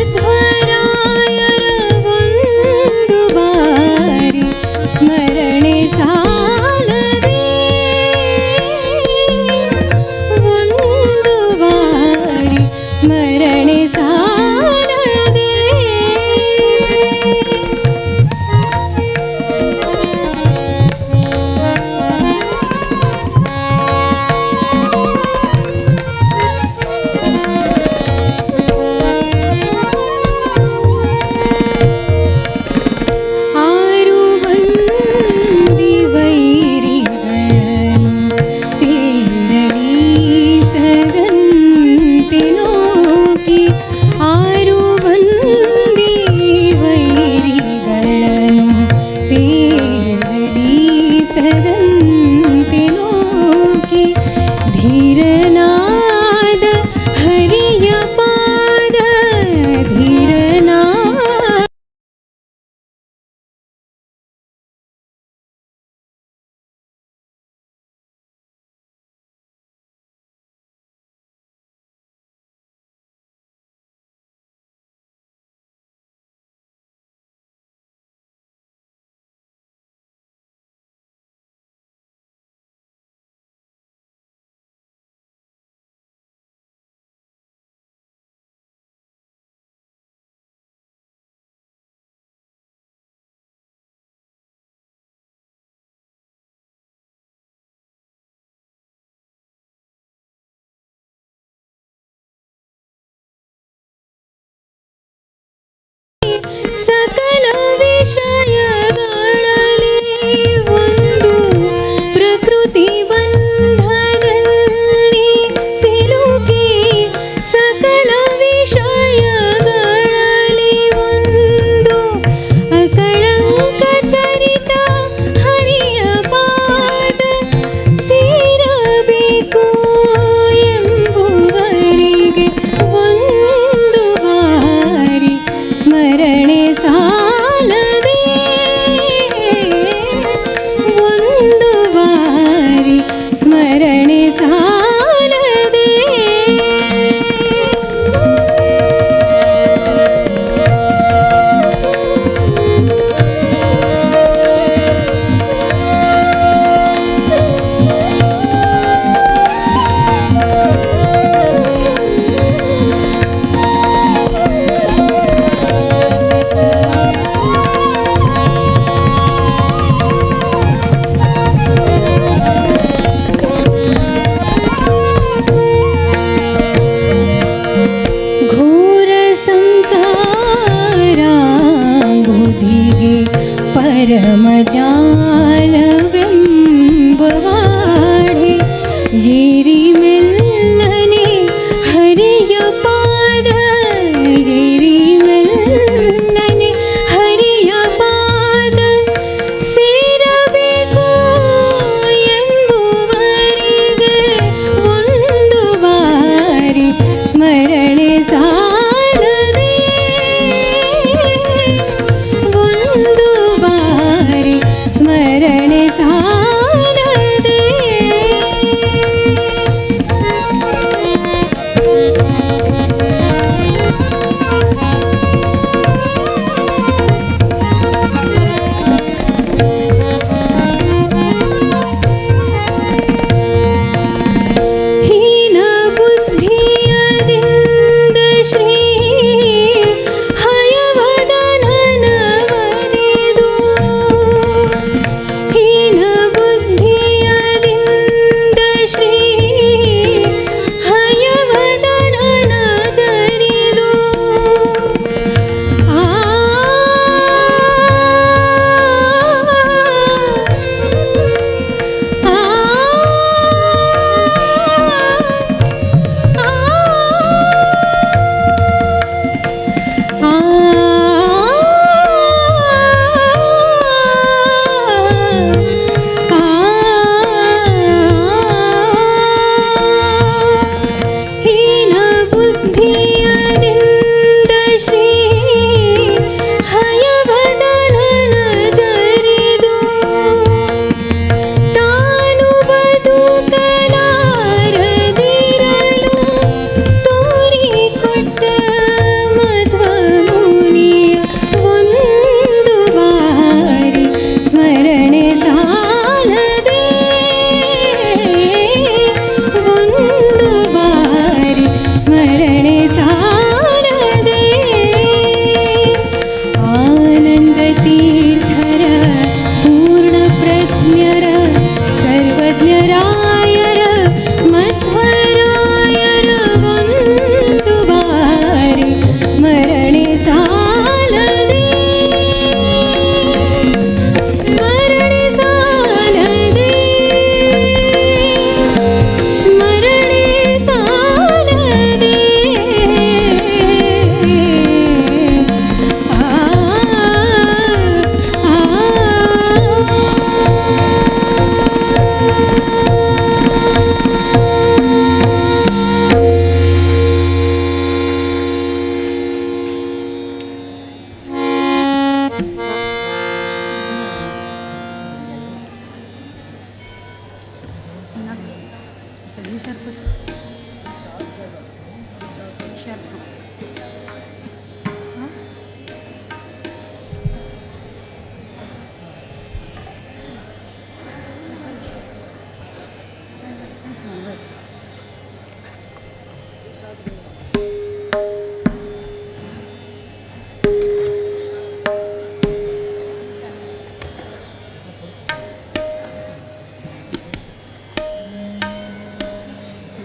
S5: शार्प सांग.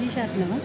S5: जी शार्प ना?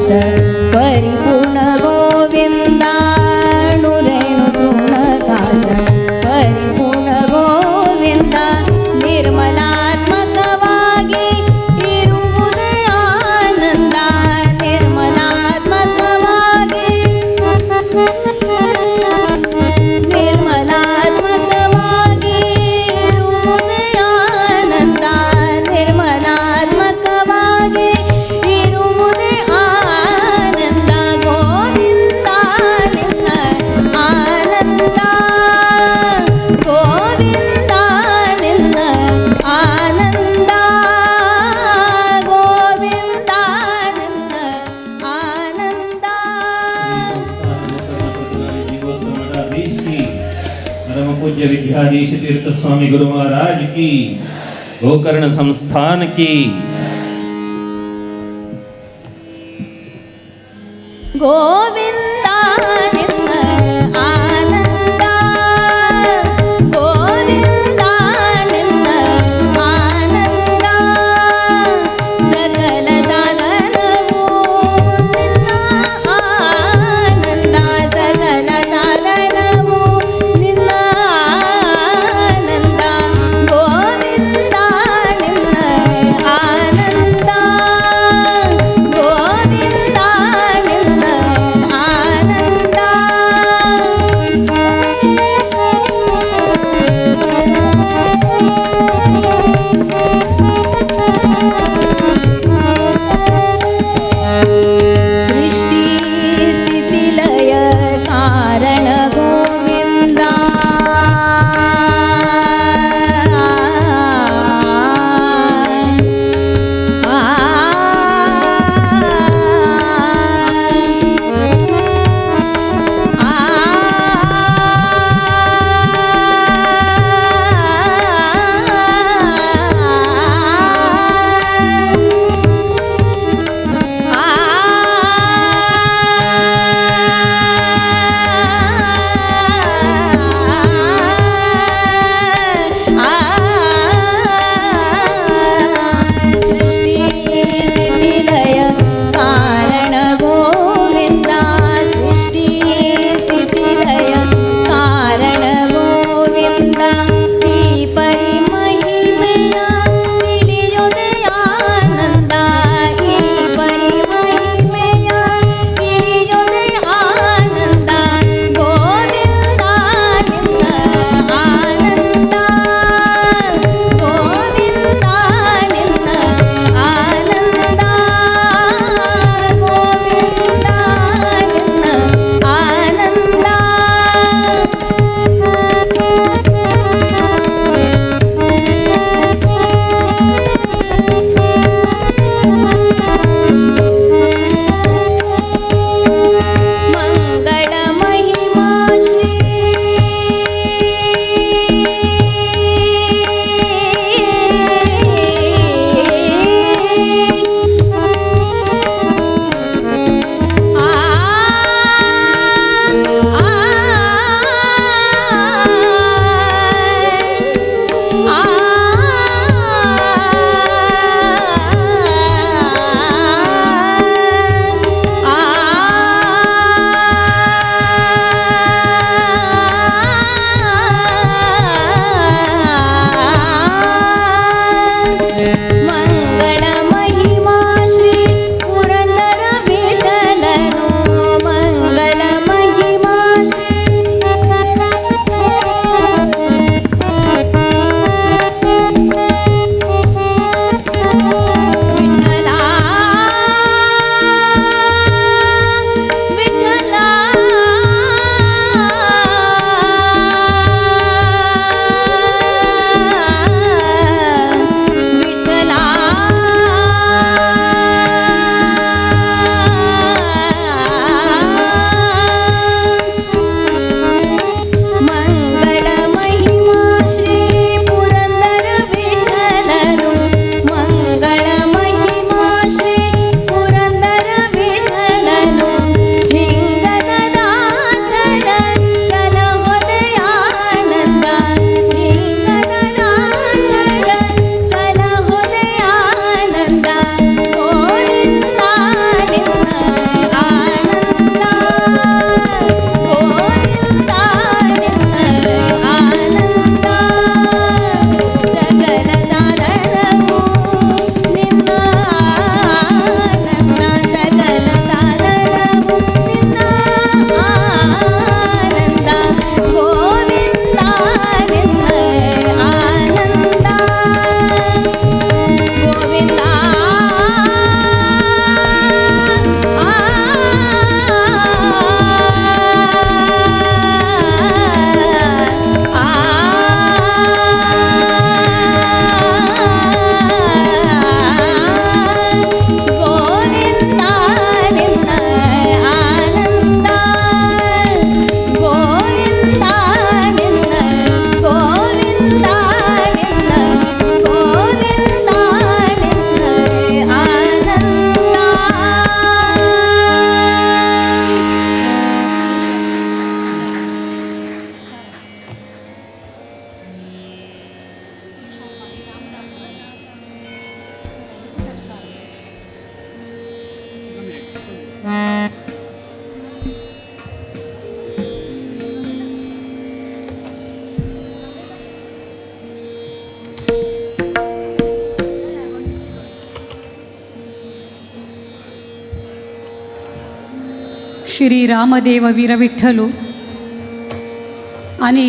S3: तृणकाष्ठ परिपूर्ण गोविंदा अणुरेणु तृणकाष्ठ परिपूर्ण गोविंदा निर्मलात्मकವಾಗಿ ಇರುವುದೇ ಆನಂದ ನಿರ್ಮಲಾತ್ಮಕವಾಗಿ ನಿರ್ಮಲಾತ್ಮಕವಾಗಿ ಇರುವುದೇ ಆನಂದ ನಿರ್ಮಲಾತ್ಮಕವಾಗಿ ಇರುವುದೇ ಆನಂದ ಗೋವಿಂದ ನಿನ್ನ ಆನಂದ ಗೋವಿಂದ ನಿನ್ನ ಆನಂದ ಗೋವಿಂದ ನಿನ್ನ ಆನಂದ.
S2: मठाधीश की, परम पूज्य विद्याधीश तीर्थ स्वामी गुरु महाराज की, गोकर्ण संस्थान की.
S3: ಗೋವಿಂದ ನಿನ್ನ ಆನಂದ ಗೋವಿಂದ ನಿನ್ನ ಆನಂದ ಸಕಲ ಸಾಧನವು ನಿನ್ನ ಆನಂದ ಸಕಲ ಸಾಧನವು ನಿನ್ನ ಆನಂದ ಗೋವಿಂದ ನಿನ್ನ ಆನಂದ ಗೋವಿಂದ ನಿನ್ನ ಆನಂದ.
S5: श्री रामदेव वीरविठ्ठलू आनी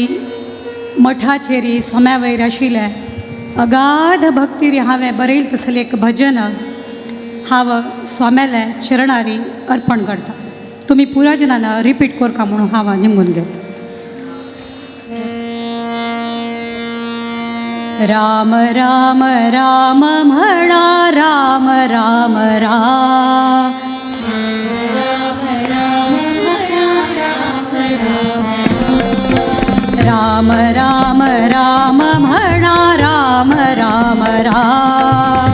S5: मठाचेरी सोम्या वयर आशिल्लें अगाध भक्तीर हांवें बरयल तसलें एक भजन हांव स्वाम्याल्या चरणारी अर्पण करता. तुमी पुरा जनान रिपीट करका म्हणून हांव निमून घेता. राम राम राम म्हणा राम राम राम राम राम राम म्हणा राम राम राम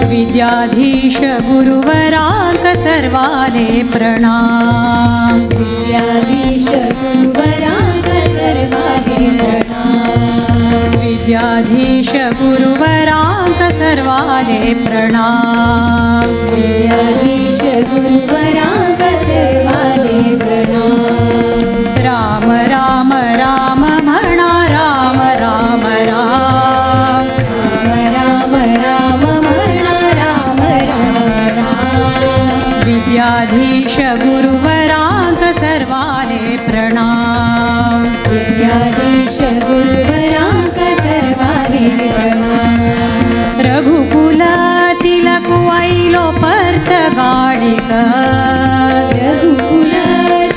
S5: विद्याधीश गुरुवरांक सर्वाने प्रणाम.
S6: विद्याधीश गुरुवरांक सर्वाने प्रणाम.
S5: विद्याधीश गुरुवरांक सर्वाने प्रणाम.
S6: विद्याधीश गुरुवरांक सर्वाने प्रणाम.
S5: राम राम राम म्हणा राम राम राम
S6: राम राम म्हणा राम राम राम.
S5: विद्याधीश गुरुवरांक सर्वाने प्रणाम.
S6: विद्याधीश गुरुवरांक सर्वाने प्रणाम.
S5: रघुकुल तिलक आयलो परत गाडीक.
S6: रघुकुल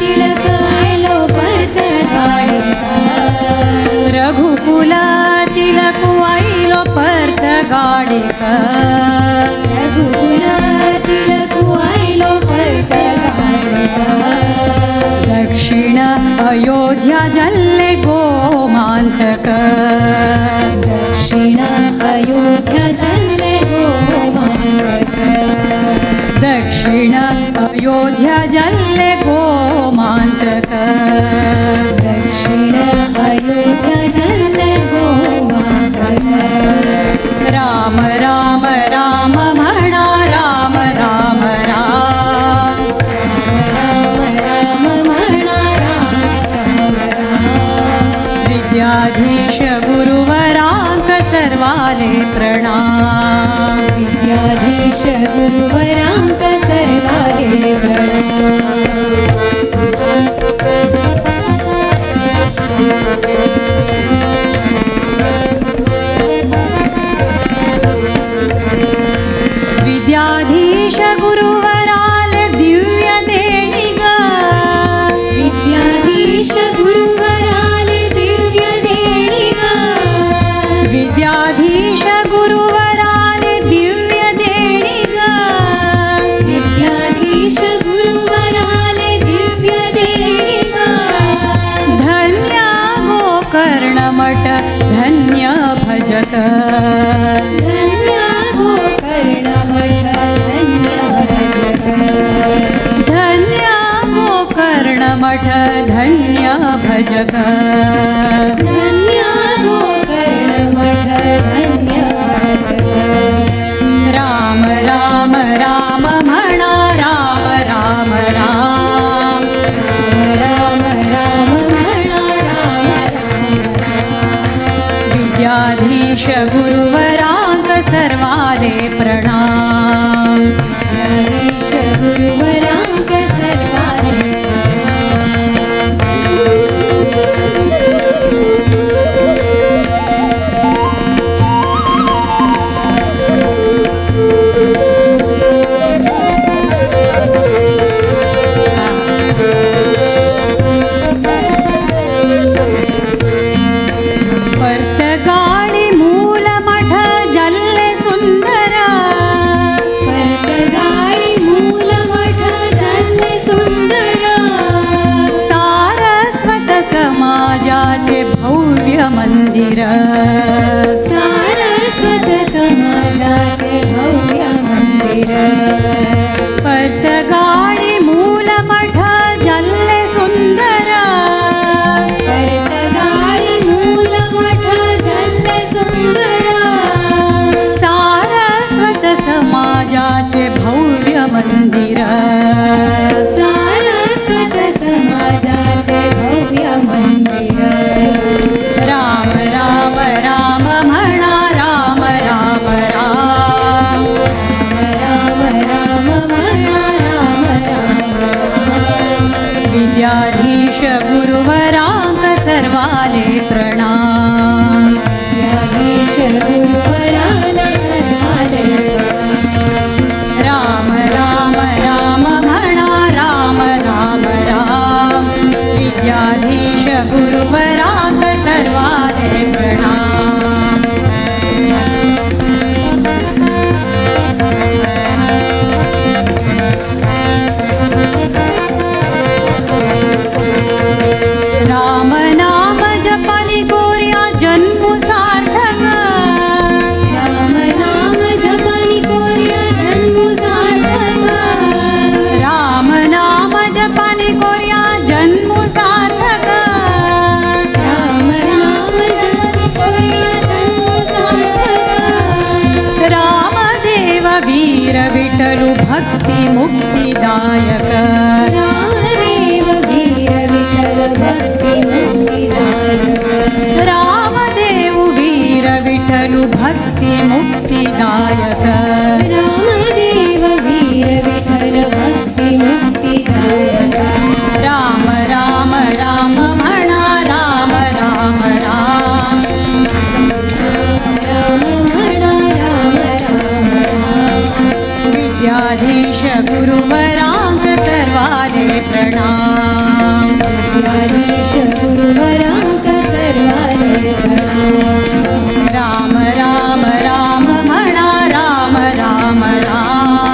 S6: तिलक आयलो परत गाडीक.
S5: रघुकुल तिलक आयलो परत गाडीक.
S6: रघुकुल तिलक आयलो परत गाडीक.
S5: दक्षिण अयोध्या जल्ले गोमांतक.
S6: दक्षिण अयोध्या जल्ले गोमांतक.
S5: दक्षिण अयोध्या जल्ले गोमांतक.
S6: दक्षिण अयोध्या जल्ले गोमांतक.
S5: राम राम राम म्हणा राम राम राम
S6: राम राम म्हणा राम राम राम.
S5: विद्याधीश गुरुवरांक सर्वाले प्रणाम.
S6: विद्याधीश गुरुवरांक सर्वाले प्रणाम.
S5: विद्याधीश गुरुवराले दिव्य देणी ग.
S6: विद्याधीश गुरुवराले दिव्य देणी ग.
S5: विद्याधीश गुरुवराले दिव्य देणी ग.
S6: विद्याधीश गुरुवराले दिव्य देणी ग.
S5: धन्य गोकर्णमठ धन्य भजत.
S6: धन्य गोकर्णमठ धन्य भजत.
S5: धन्य गोकर्णमठ धन्य भजत.
S6: धन्य गोकर्णमठ धन्य भजत.
S5: राम राम राम म्हणा राम राम राम
S6: राम राम म्हणा राम राम राम.
S5: विद्याधीश गुरुवरांक सर्वाले प्रणाम.
S6: विद्याधीश गुरुवरांक सर्वाले प्रणाम.
S5: पर्तगाळी मूल मठ जल्ले सुंदर.
S6: पर्तगाळी मूल मठ जल्ले सुंदर.
S5: सारस्वत समाजाचे भव्य मंदिर.
S6: सारस्वत समाजाचे भव्य मंदिर.
S5: पर्तगाळी मूल मठ जल्ले सुंदर.
S6: पर्तगाळी मूल मठ जल्ले सुंदर.
S5: सारस्वत समाजाचे भव्य मंदिर.
S6: सारस्वत समाजाचे भव्य मंदिर.
S5: राम राम राम वीर विठ्ठल भक्ती मुक्तिदायक
S6: रामदेव वीर विठ्ठल भक्ती मुक्तिदायक
S5: रामदेव वीर विठ्ठल भक्ती मुक्तिदायक
S6: रामदेव वीर विठ्ठल भक्ती मुक्तिदायक
S5: राम राम राम म्हणा राम राम राम
S6: राम म्हणा राम राम राम
S5: विद्याधीश गुरुवरांक सर्वाले प्रणाम
S6: विद्याधीश गुरुवरांक सर्वाले प्रणाम
S5: राम राम राम म्हणा राम राम राम
S6: राम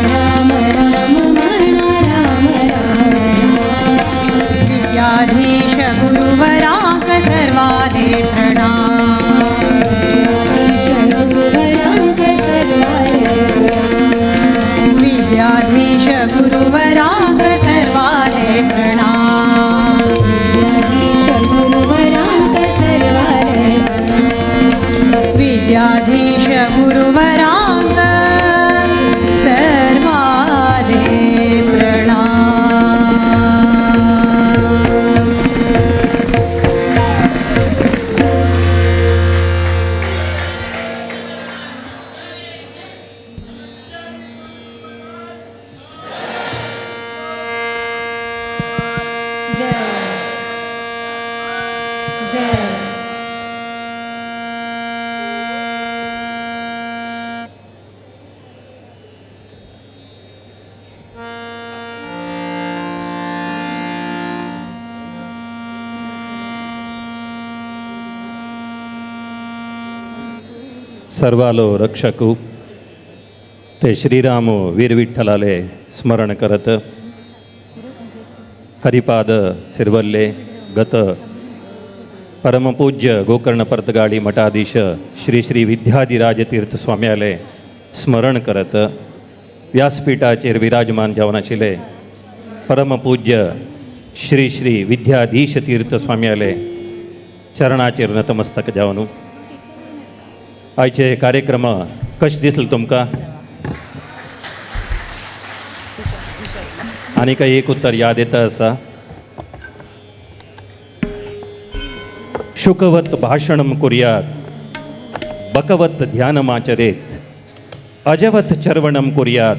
S6: राम म्हणा राम राम
S5: विद्याधीश गुरुवरांक सर्वाले प्रणाम
S6: विद्याधीश गुरुवरांक सर्वाले प्रणाम
S5: विद्याधीश गुरुवरांक सर्वाले प्रणाम
S6: विद्याधीश गुरुवरांक सर्वाले प्रणाम
S5: विद्याधीश गुरुवरांक सर्वाले प्रणाम.
S6: जय जय.
S2: सर्वालो रक्षकु ते श्रीराम वीरविठ्ठलाले स्मरण करत हरिपाद सिरवल्ले गत परमपूज्य गोकर्ण पर्तगाळी मठाधीश श्री श्री विद्याधिराजतीर्थ स्वाम्याले स्मरण करत व्यासपीठाचेर विराजमान जावन आशिल्ले परमपूज्य श्री श्री विद्याधीश तीर्थ स्वाम्याले चरणाचेर नतमस्तक जावन आयचे कार्यक्रम कशें दिसले तुमकां? आनी काय एक उत्तर याद येता आसा. शुकवत भाशणम कुर्यात बकवत ध्यानमाचरेत अजवत चरवणम कुर्यात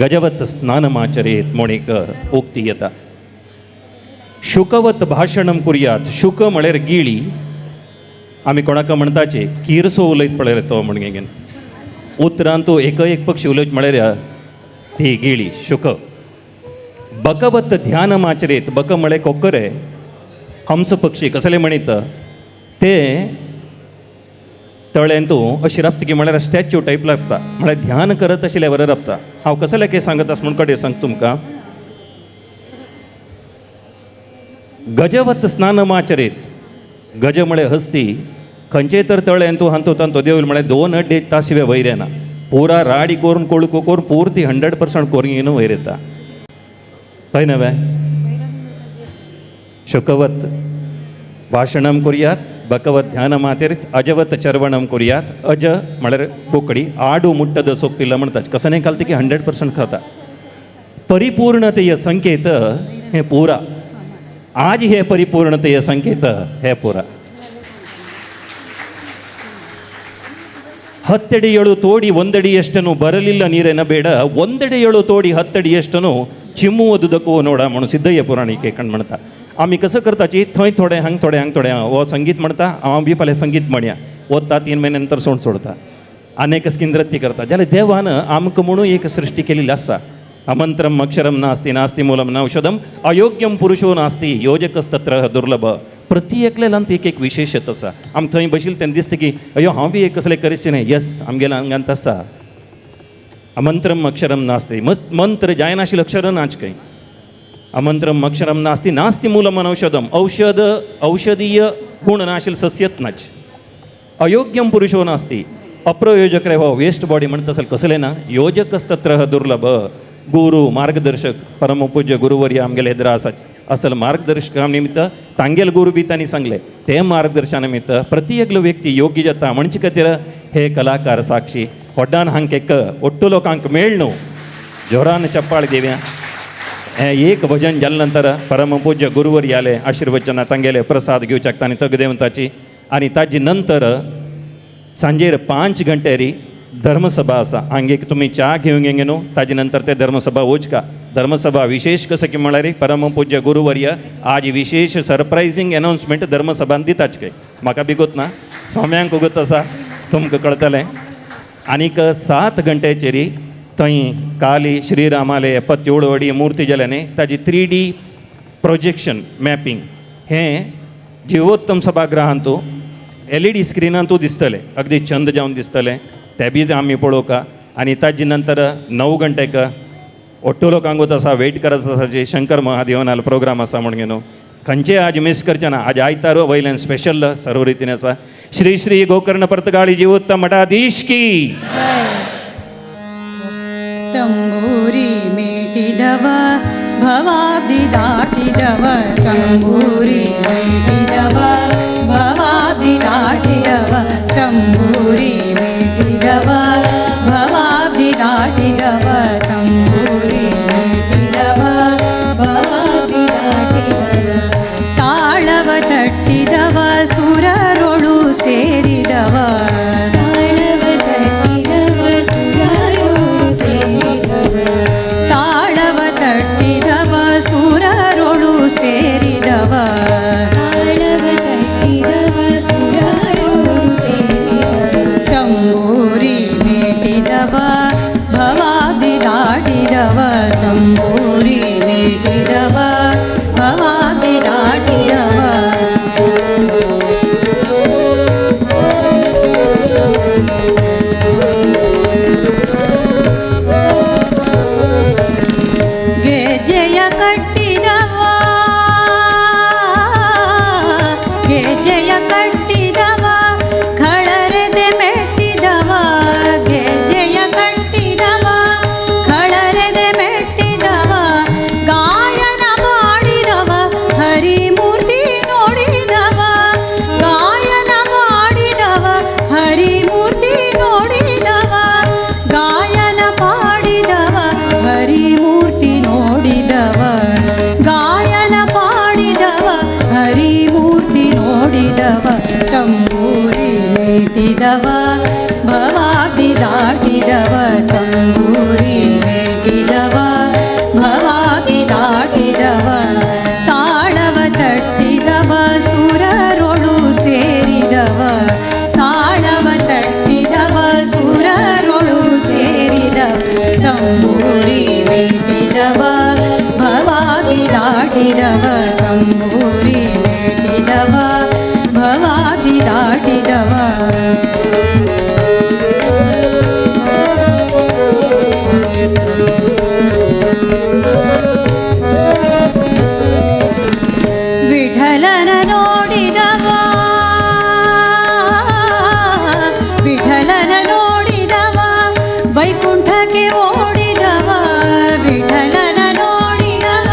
S2: गजवत स्नानमाचरेत म्हूण एक उक्ती येता. शुकवत भाशणम कुर्यात, शुक म्हळ्यार गिळी, आमी कोणाक म्हणटाचे किरसो उलयत पळय तो म्हण घेवन उतरान तो एक एक पक्षी उलयत म्हळ्यार ती गिळी शुक. बकवत ध्यानमाचरेत, बक म्हळ्यार कोकरे हंस पक्षी कसले म्हणीत ते तळेन तूं अशी राबता की म्हळ्यार स्टॅच्यू टायप लागता, म्हळ्यार ध्यान करत आशिल्ल्या बरें राबता. हांव कसले काय सांगत आसा म्हूण कडेन सांगता तुमकां. गजवत स्नानमाचरेत, गज म्हळ्यार हस्ती, खंयचे तर तळेन तूं हांतो तांतो देवल म्हळ्यार 2-2.5 तास शिवाय वयर येना, पुरा राडी करून कोळको करून पुर्ती 100% करून येवन वयर येता. हय न्हय? शुकवत भाशणम कुर्यात बकवत ध्यानमाचरेत अजवत चरवणम कुर्यात. अज म्हळ्यार कोंकडी आडू मुट्टद सोपिल्ल म्हणटात, कसं नाही घालता की 100% खाता. परिपूर्णतेय संकेत हे पुरा, आज हे परिपूर्णतेय संकेत हे पुरा. 10 ಅಡಿ ತೋಡಿ 1 ಅಡಿಯಷ್ಟನ್ನು ಬರಲಿಲ್ಲ ನೀರೇನ ಬೇಡ, 1 ಅಡಿ ತೋಡಿ 10 ಅಡಿಯಷ್ಟನ್ನು ಚಿಮ್ಮುವುದಕ್ಕೂ ನೋಡ म्हणून सिद्धय्य पुराणिके कण म्हणता. आमी कसं करताची थंय थोडें हांग थोडें हांग थोडें, हो संगीत म्हणता हांव बी फाल्यां संगीत म्हणया, वता 3 म्हयन्या नंतर सोड सोडता, आनी एक नृत्य करता. जाल्यार देवान आमकां म्हणून एक सृश्टी केलेली आसा. अमंत्रम अक्षरम नास्ती नास्ती मूलम न औषधम अयोग्यम पुरुषो नास्ती योजकस्तत्र दुर्लभ. प्रति एकल्यान एक एक विशेषत आसा. आम थंय बशिल्ले तेन्ना दिसता की अयो हांव बी एक कसलें करीच न्हय, येस आमगेल्या आंगांत आसा. अमंत्रम अक्षरम नास्ती, मंत्र जायनाशिल्लें अक्षर नाच खंय. अमंत्रम अक्षरम नास्ती नास्ती मूलम अनौषधम, औषध औषधीय गुण नाशिल्लें सस्यत नाच. अयोग्यम पुरुषो नास्ती, अप्रयोजक रे हो वेस्ट बॉडी म्हणत असेल कसलें ना, योजकस्तत्र दुर्लभ. गुरु मार्गदर्शक परमपूज्य गुरुवर्य आमगेले एदरा आसा असल मार्गदर्शका निमित्त तांगेल गुरु बी तांणी सांगले ते मार्गदर्शना निमित्त प्रति एकलो व्यक्ती योग्य जाता म्हणचे खातीर हे कलाकार साक्षी. व्हड्डान हांक एक ಒಟ್ಟು लोकांक मेळ न्हू जोरान चप्पाळ घेवया. हें एक भजन जाले नंतर परमपूज्य गुरुवर आले आशिर्वचना तांगेले प्रसाद घेवच्याक तांणी तगदेवताची आनी ताजी नंतर सांजेर 5 घंटेरी धर्मसभा आसा. हांगेक तुमी च्या घेवंक येंगे न्हू, ताजे नंतर ते धर्मसभा वचका. धर्मसभा विशेष कसं की म्हळ्यार परमपूज्य गुरुवर्य आज विशेष सरप्रायझींग अनाउन्समेंट धर्मसभान दिताच काय म्हाका बिगोत ना, स्वाम्यांक उगत आसा, तुमकां कळटलें. आनीक 7 घंट्याचेर थंय काली श्रीरामाले 77 अडी मूर्ती जाल्या न्ही ताजी 3D projection mapping हें जिवोत्तम सभागृहांतू LED स्क्रिनांतू दिसतलें, अगदी चंद जावन दिसतलें, तें बी आमी पळोवका. आनी ताजे नंतर 9 घंटेक ಒಟ್ಟು लोकांक आसा वेट करत आसा जे शंकर महादेवनाल प्रोग्राम आसा म्हणून न्हू, खंयचे आज मिस करचे ना. आज आयतार वयल्यान स्पेशल सर्व रितीन आसा. श्री श्री गोकर्ण पर्तगाळी जिवोत्तम मठाधीश की.
S5: ತಂಬೂರಿ ಮೀಟಿದವ ಭವಾಬ್ದಿ ದಾಟಿದವ, ತಂಬೂರಿ ಮೀಟಿದವ ಭವಾಬ್ದಿ ದಾಟಿದವ, ತಂಬೂರಿ ಮೀಟಿದವ ಭವಾಬ್ದಿ ದಾಟಿದವ, ತಂಬೂರಿ ಮೀಟಿದವ ಭವಾಬ್ದಿ ದಾಟಿದವ, ತಾಳವ ತಟ್ಟಿದವ ಸುರರೊಳು ಸೇರಿದವ,
S6: ತಾಳವ ತಟ್ಟಿದವ ಸುರರೊಳು ಸೇರಿದವ,
S5: ತಾಳವ ತಟ್ಟಿದವ ಸುರರೊಳು ಸೇರಿದವ,
S6: ತಾಳವ ತಟ್ಟಿದವ ಸುರರೊಳು ಸೇರಿದವ,
S5: ತಂಬೂರಿ ಮೀಟಿದವ ಭವಾಬ್ದಿ ದಾಟಿದವ, ತಂಬೂರಿ ಮೀಟಿದವ ಭವಾಬ್ದಿ ದಾಟಿದವ. ಗೆಜೆಯ ಕಟ್ಟಿದವ, ಗೆಜೆಯ ಕಟ್ಟಿದವ ಖಳರೆದೆ ಮೆಟ್ಟಿದವ, ಗೆಜೆಯ ಕಟ್ಟಿದವ ಖಳರೆದೆ ಮೆಟ್ಟಿದವ, ಗಾಯನ ಮಾಡಿದವ ಹರಿಮೂರ್ತಿ ನೋಡಿದವ, ಗಾಯನ ಮಾಡಿದವ ಹರಿಮೂರ್ತಿ ನೋಡಿದವ, ಗಾಯನ ಪಾಡಿದವ ಹರಿಮೂರ್ತಿ ನೋಡಿದವ, ಗಾಯನ ಪಾಡಿದವ ಹರಿಮೂರ್ತಿ ನೋಡಿದವ, ತಂಬೂರಿ ಮೀಟಿದವ ಭವಾಬ್ದಿ ದಾಟಿದವ, ತಂಬೂರಿ ಮೀಟಿದವ ಭವಾಬ್ದಿ ದಾಟಿದವ, ತಾಳವ ತಟ್ಟಿದವ ಸುರರೊಳು ಸೇರಿದವ, ತಾಳವ ತಟ್ಟಿದವ ಸುರರೊಳು ಸೇರಿದವ, ತಂಬೂರಿ ಮೀಟಿದವ ಭವಾಬ್ದಿ ದಾಟಿದವ, ತಂಬೂರಿ ಮೀಟಿದವ ಭವಾಬ್ದಿ ದಾಟಿದವ. ವಿಠಲನ ನೋಡಿದವ, ವಿಠಲನ ನೋಡಿದವ ವೈಕುಂಠಕ್ಕೆ ಓಡಿದವ, ವಿಠಲನ ನೋಡಿದವ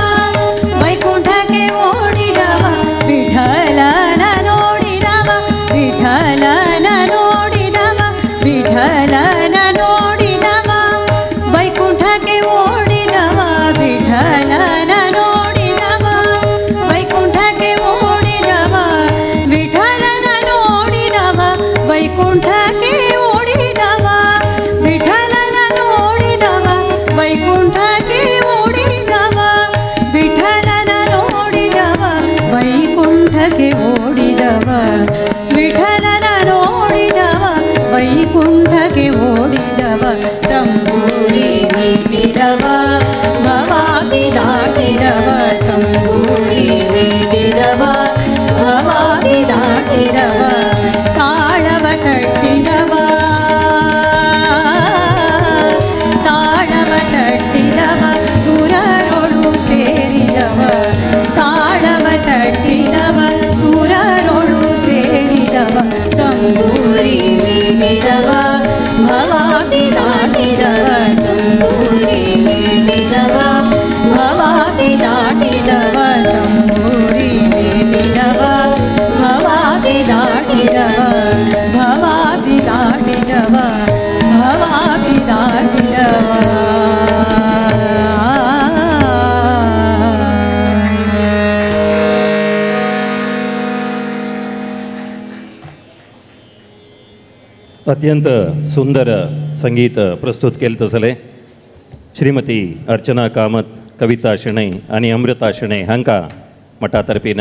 S5: ವೈಕುಂಠಕ್ಕೆ ಓಡಿದವ, ವಿಠಲನ ನೋಡಿದವ ವಿಠಲನ ನೋಡಿದವ ವಿಠಲನ ನೋಡಿದವ ವೈಕುಂಠಕ್ಕೆ ಓಡಿದವ, ವಿಠಲನ ನೋಡಿದವ ವೈಕುಂಠಕ್ಕೆ ಓಡಿದವ, ವಿಠಲನ ನೋಡಿದವ ವೈಕುಂಠಕ್ಕೆ ಓಡಿದವ, ವಿಠಲನ ನೋಡಿದವ ವೈಕುಂಠಕ್ಕೆ ಓಡಿದವ, ವಿಠಲನ ನೋಡಿದವ ವೈಕುಂಠಕ್ಕೆ ಓಡಿದವ, ವಿಠಲನ ನೋಡಿದವ ವೈಕುಂಠಕ್ಕೆ ಓಡಿದವ, ತಂಬೂರಿ ಮೀಟಿದವ ಭವಾಬ್ದಿ ದಾಟಿದವ, ತಂಬೂರಿ ಮೀಟಿದವ ಭವಾಬ್ದಿ ದಾಟಿದವ, ತಾಳವ ತಟ್ಟಿದವ ತಾಳವ ತಟ್ಟಿದವ ಸುರರೊಳು ಸೇರಿದವ, ತಾಳವ ತಟ್ಟಿದವ ಸುರರೊಳು ಸೇರಿದವ, ತಂಬೂರಿ ಮೀಟಿದವ ಭವಾಬ್ದಿ ದಾಟಿದವ, ತಂಬೂರಿ ಮೀಟಿದವ ಭವಾಬ್ದಿ ದಾಟಿದವ, ತಂಬೂರಿ ಮೀಟಿದವ ಭವಾಬ್ದಿ ದಾಟಿದವ, ಭವಾಬ್ದಿ ದಾಟಿದವ, ಭವಾ
S2: अत्यंत सुंदर संगीत प्रस्तुत केले तसले श्रीमती अर्चना कामत, कविता शणै आनी अमृता शणै हांकां मठा तर्फीन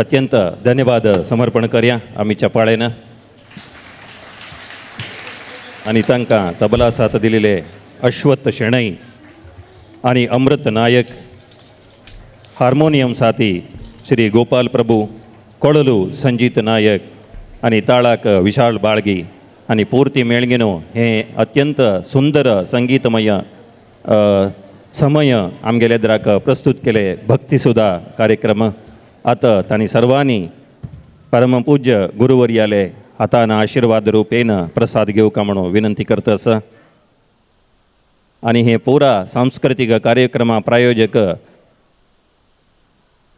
S2: अत्यंत धन्यवाद समर्पण करया आमी चपाळेन। आनी तांकां तबला साथ दिलेले अश्वत्थ शणै आनी अमृत नायक, हार्मोनियम साथी श्री गोपाल प्रभू, कोळलू संजीत नायक आनी ताळाक विशाल बाळगी आनी पूर्ती मेळगिनो हे अत्यंत सुंदर संगीतमय समय आमगेले द्राक प्रस्तुत केले भक्तिसुधा कार्यक्रम। आतां तांणी सर्वांनी परमपूज्य गुरुवर्याले हातान आशीर्वाद रूपेन प्रसाद घेवका म्हणून विनंती करता आसा। आनी हे पुरा सांस्कृतीक कार्यक्रमा प्रायोजक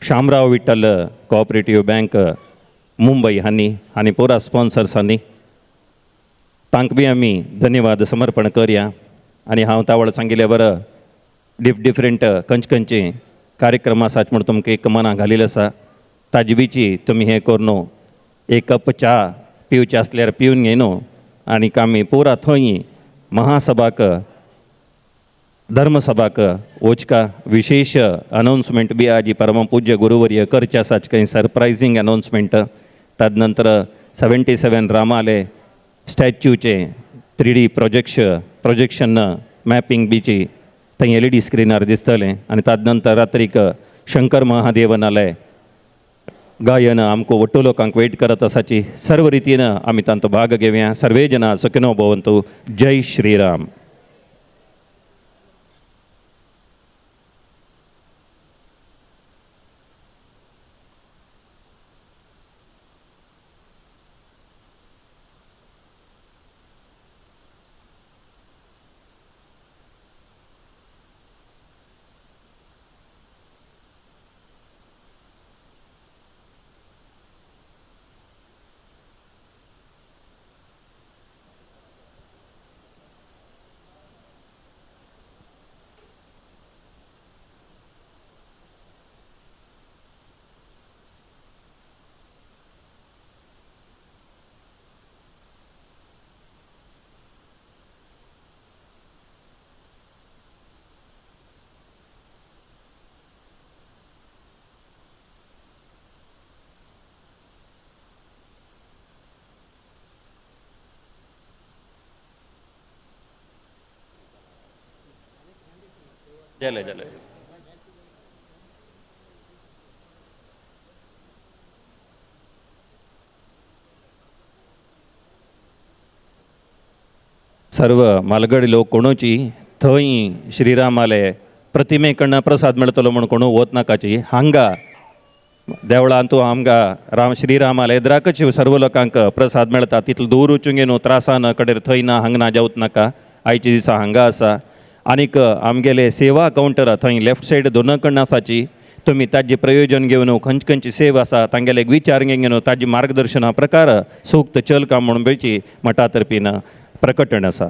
S2: शामराव विठ्ठल कोऑपरेटिव्ह बँक मुंबई हांणी आनी पुरा स्पॉन्सर्सांनी तांकां बी आमी धन्यवाद समर्पण करया। आनी हांव तावळ सांगिल्ले बरं डिफरंट खंयचे खंयचे कार्यक्रम आसात म्हूण तुमकां एक मनां घालिल्लें आसा, ताजे बीची तुमी हें करून एक कप च्या पिवचे आसल्यार पिवन घेय न्हू। आनी आमी पुरा थंय महासभाक धर्मसभाक वचका विशेष अनाउन्समेंट बी आजी परमपूज्य गुरुवर्य करचे आसात, कांय सरप्रायझींग अनाउन्समेंट। तदनंतर 77 रामाले स्टॅच्यूचे 3D projection mapping बीची थंय एलईडी स्क्रिनार दिसतलें। आनी तदनंतर रात्रीक शंकर महादेवनाले गायन आमकां वट्टू लोकांक वेट करत आसाची। सर्व रितीन आमी तांचो भाग घेवया। सर्वे जना सुखिनो भवन्तु। जय श्रीराम। जालें जालें। सर्व मालगडी लोक कोणूची थंय श्रीरामाले प्रतिमे कडन प्रसाद मेळटलो म्हूण कोणू वत नाकाची। हांगा देवळांतू आमकां राम श्रीरामाले एद्राकच सर्व लोकांक प्रसाद मेळटा, तितलो दूर वचूंक न्हू त्रासान कडेर थंय ना हांगा ना जावत नाका। आयच्या दिसा हांगा आसा। आनीक आमगेले सेवा कावंटर थंय लेफ्ट सायड दोन कडन आसाची, तुमी ताजे प्रयोजन घेवन खंयची खंयची सेवा आसा तांगेले एक विचार घेवन ताजे मार्गदर्शना प्रकार सूक्त चल काम म्हणून बेळची मठा तर्फीन प्रकटण आसा।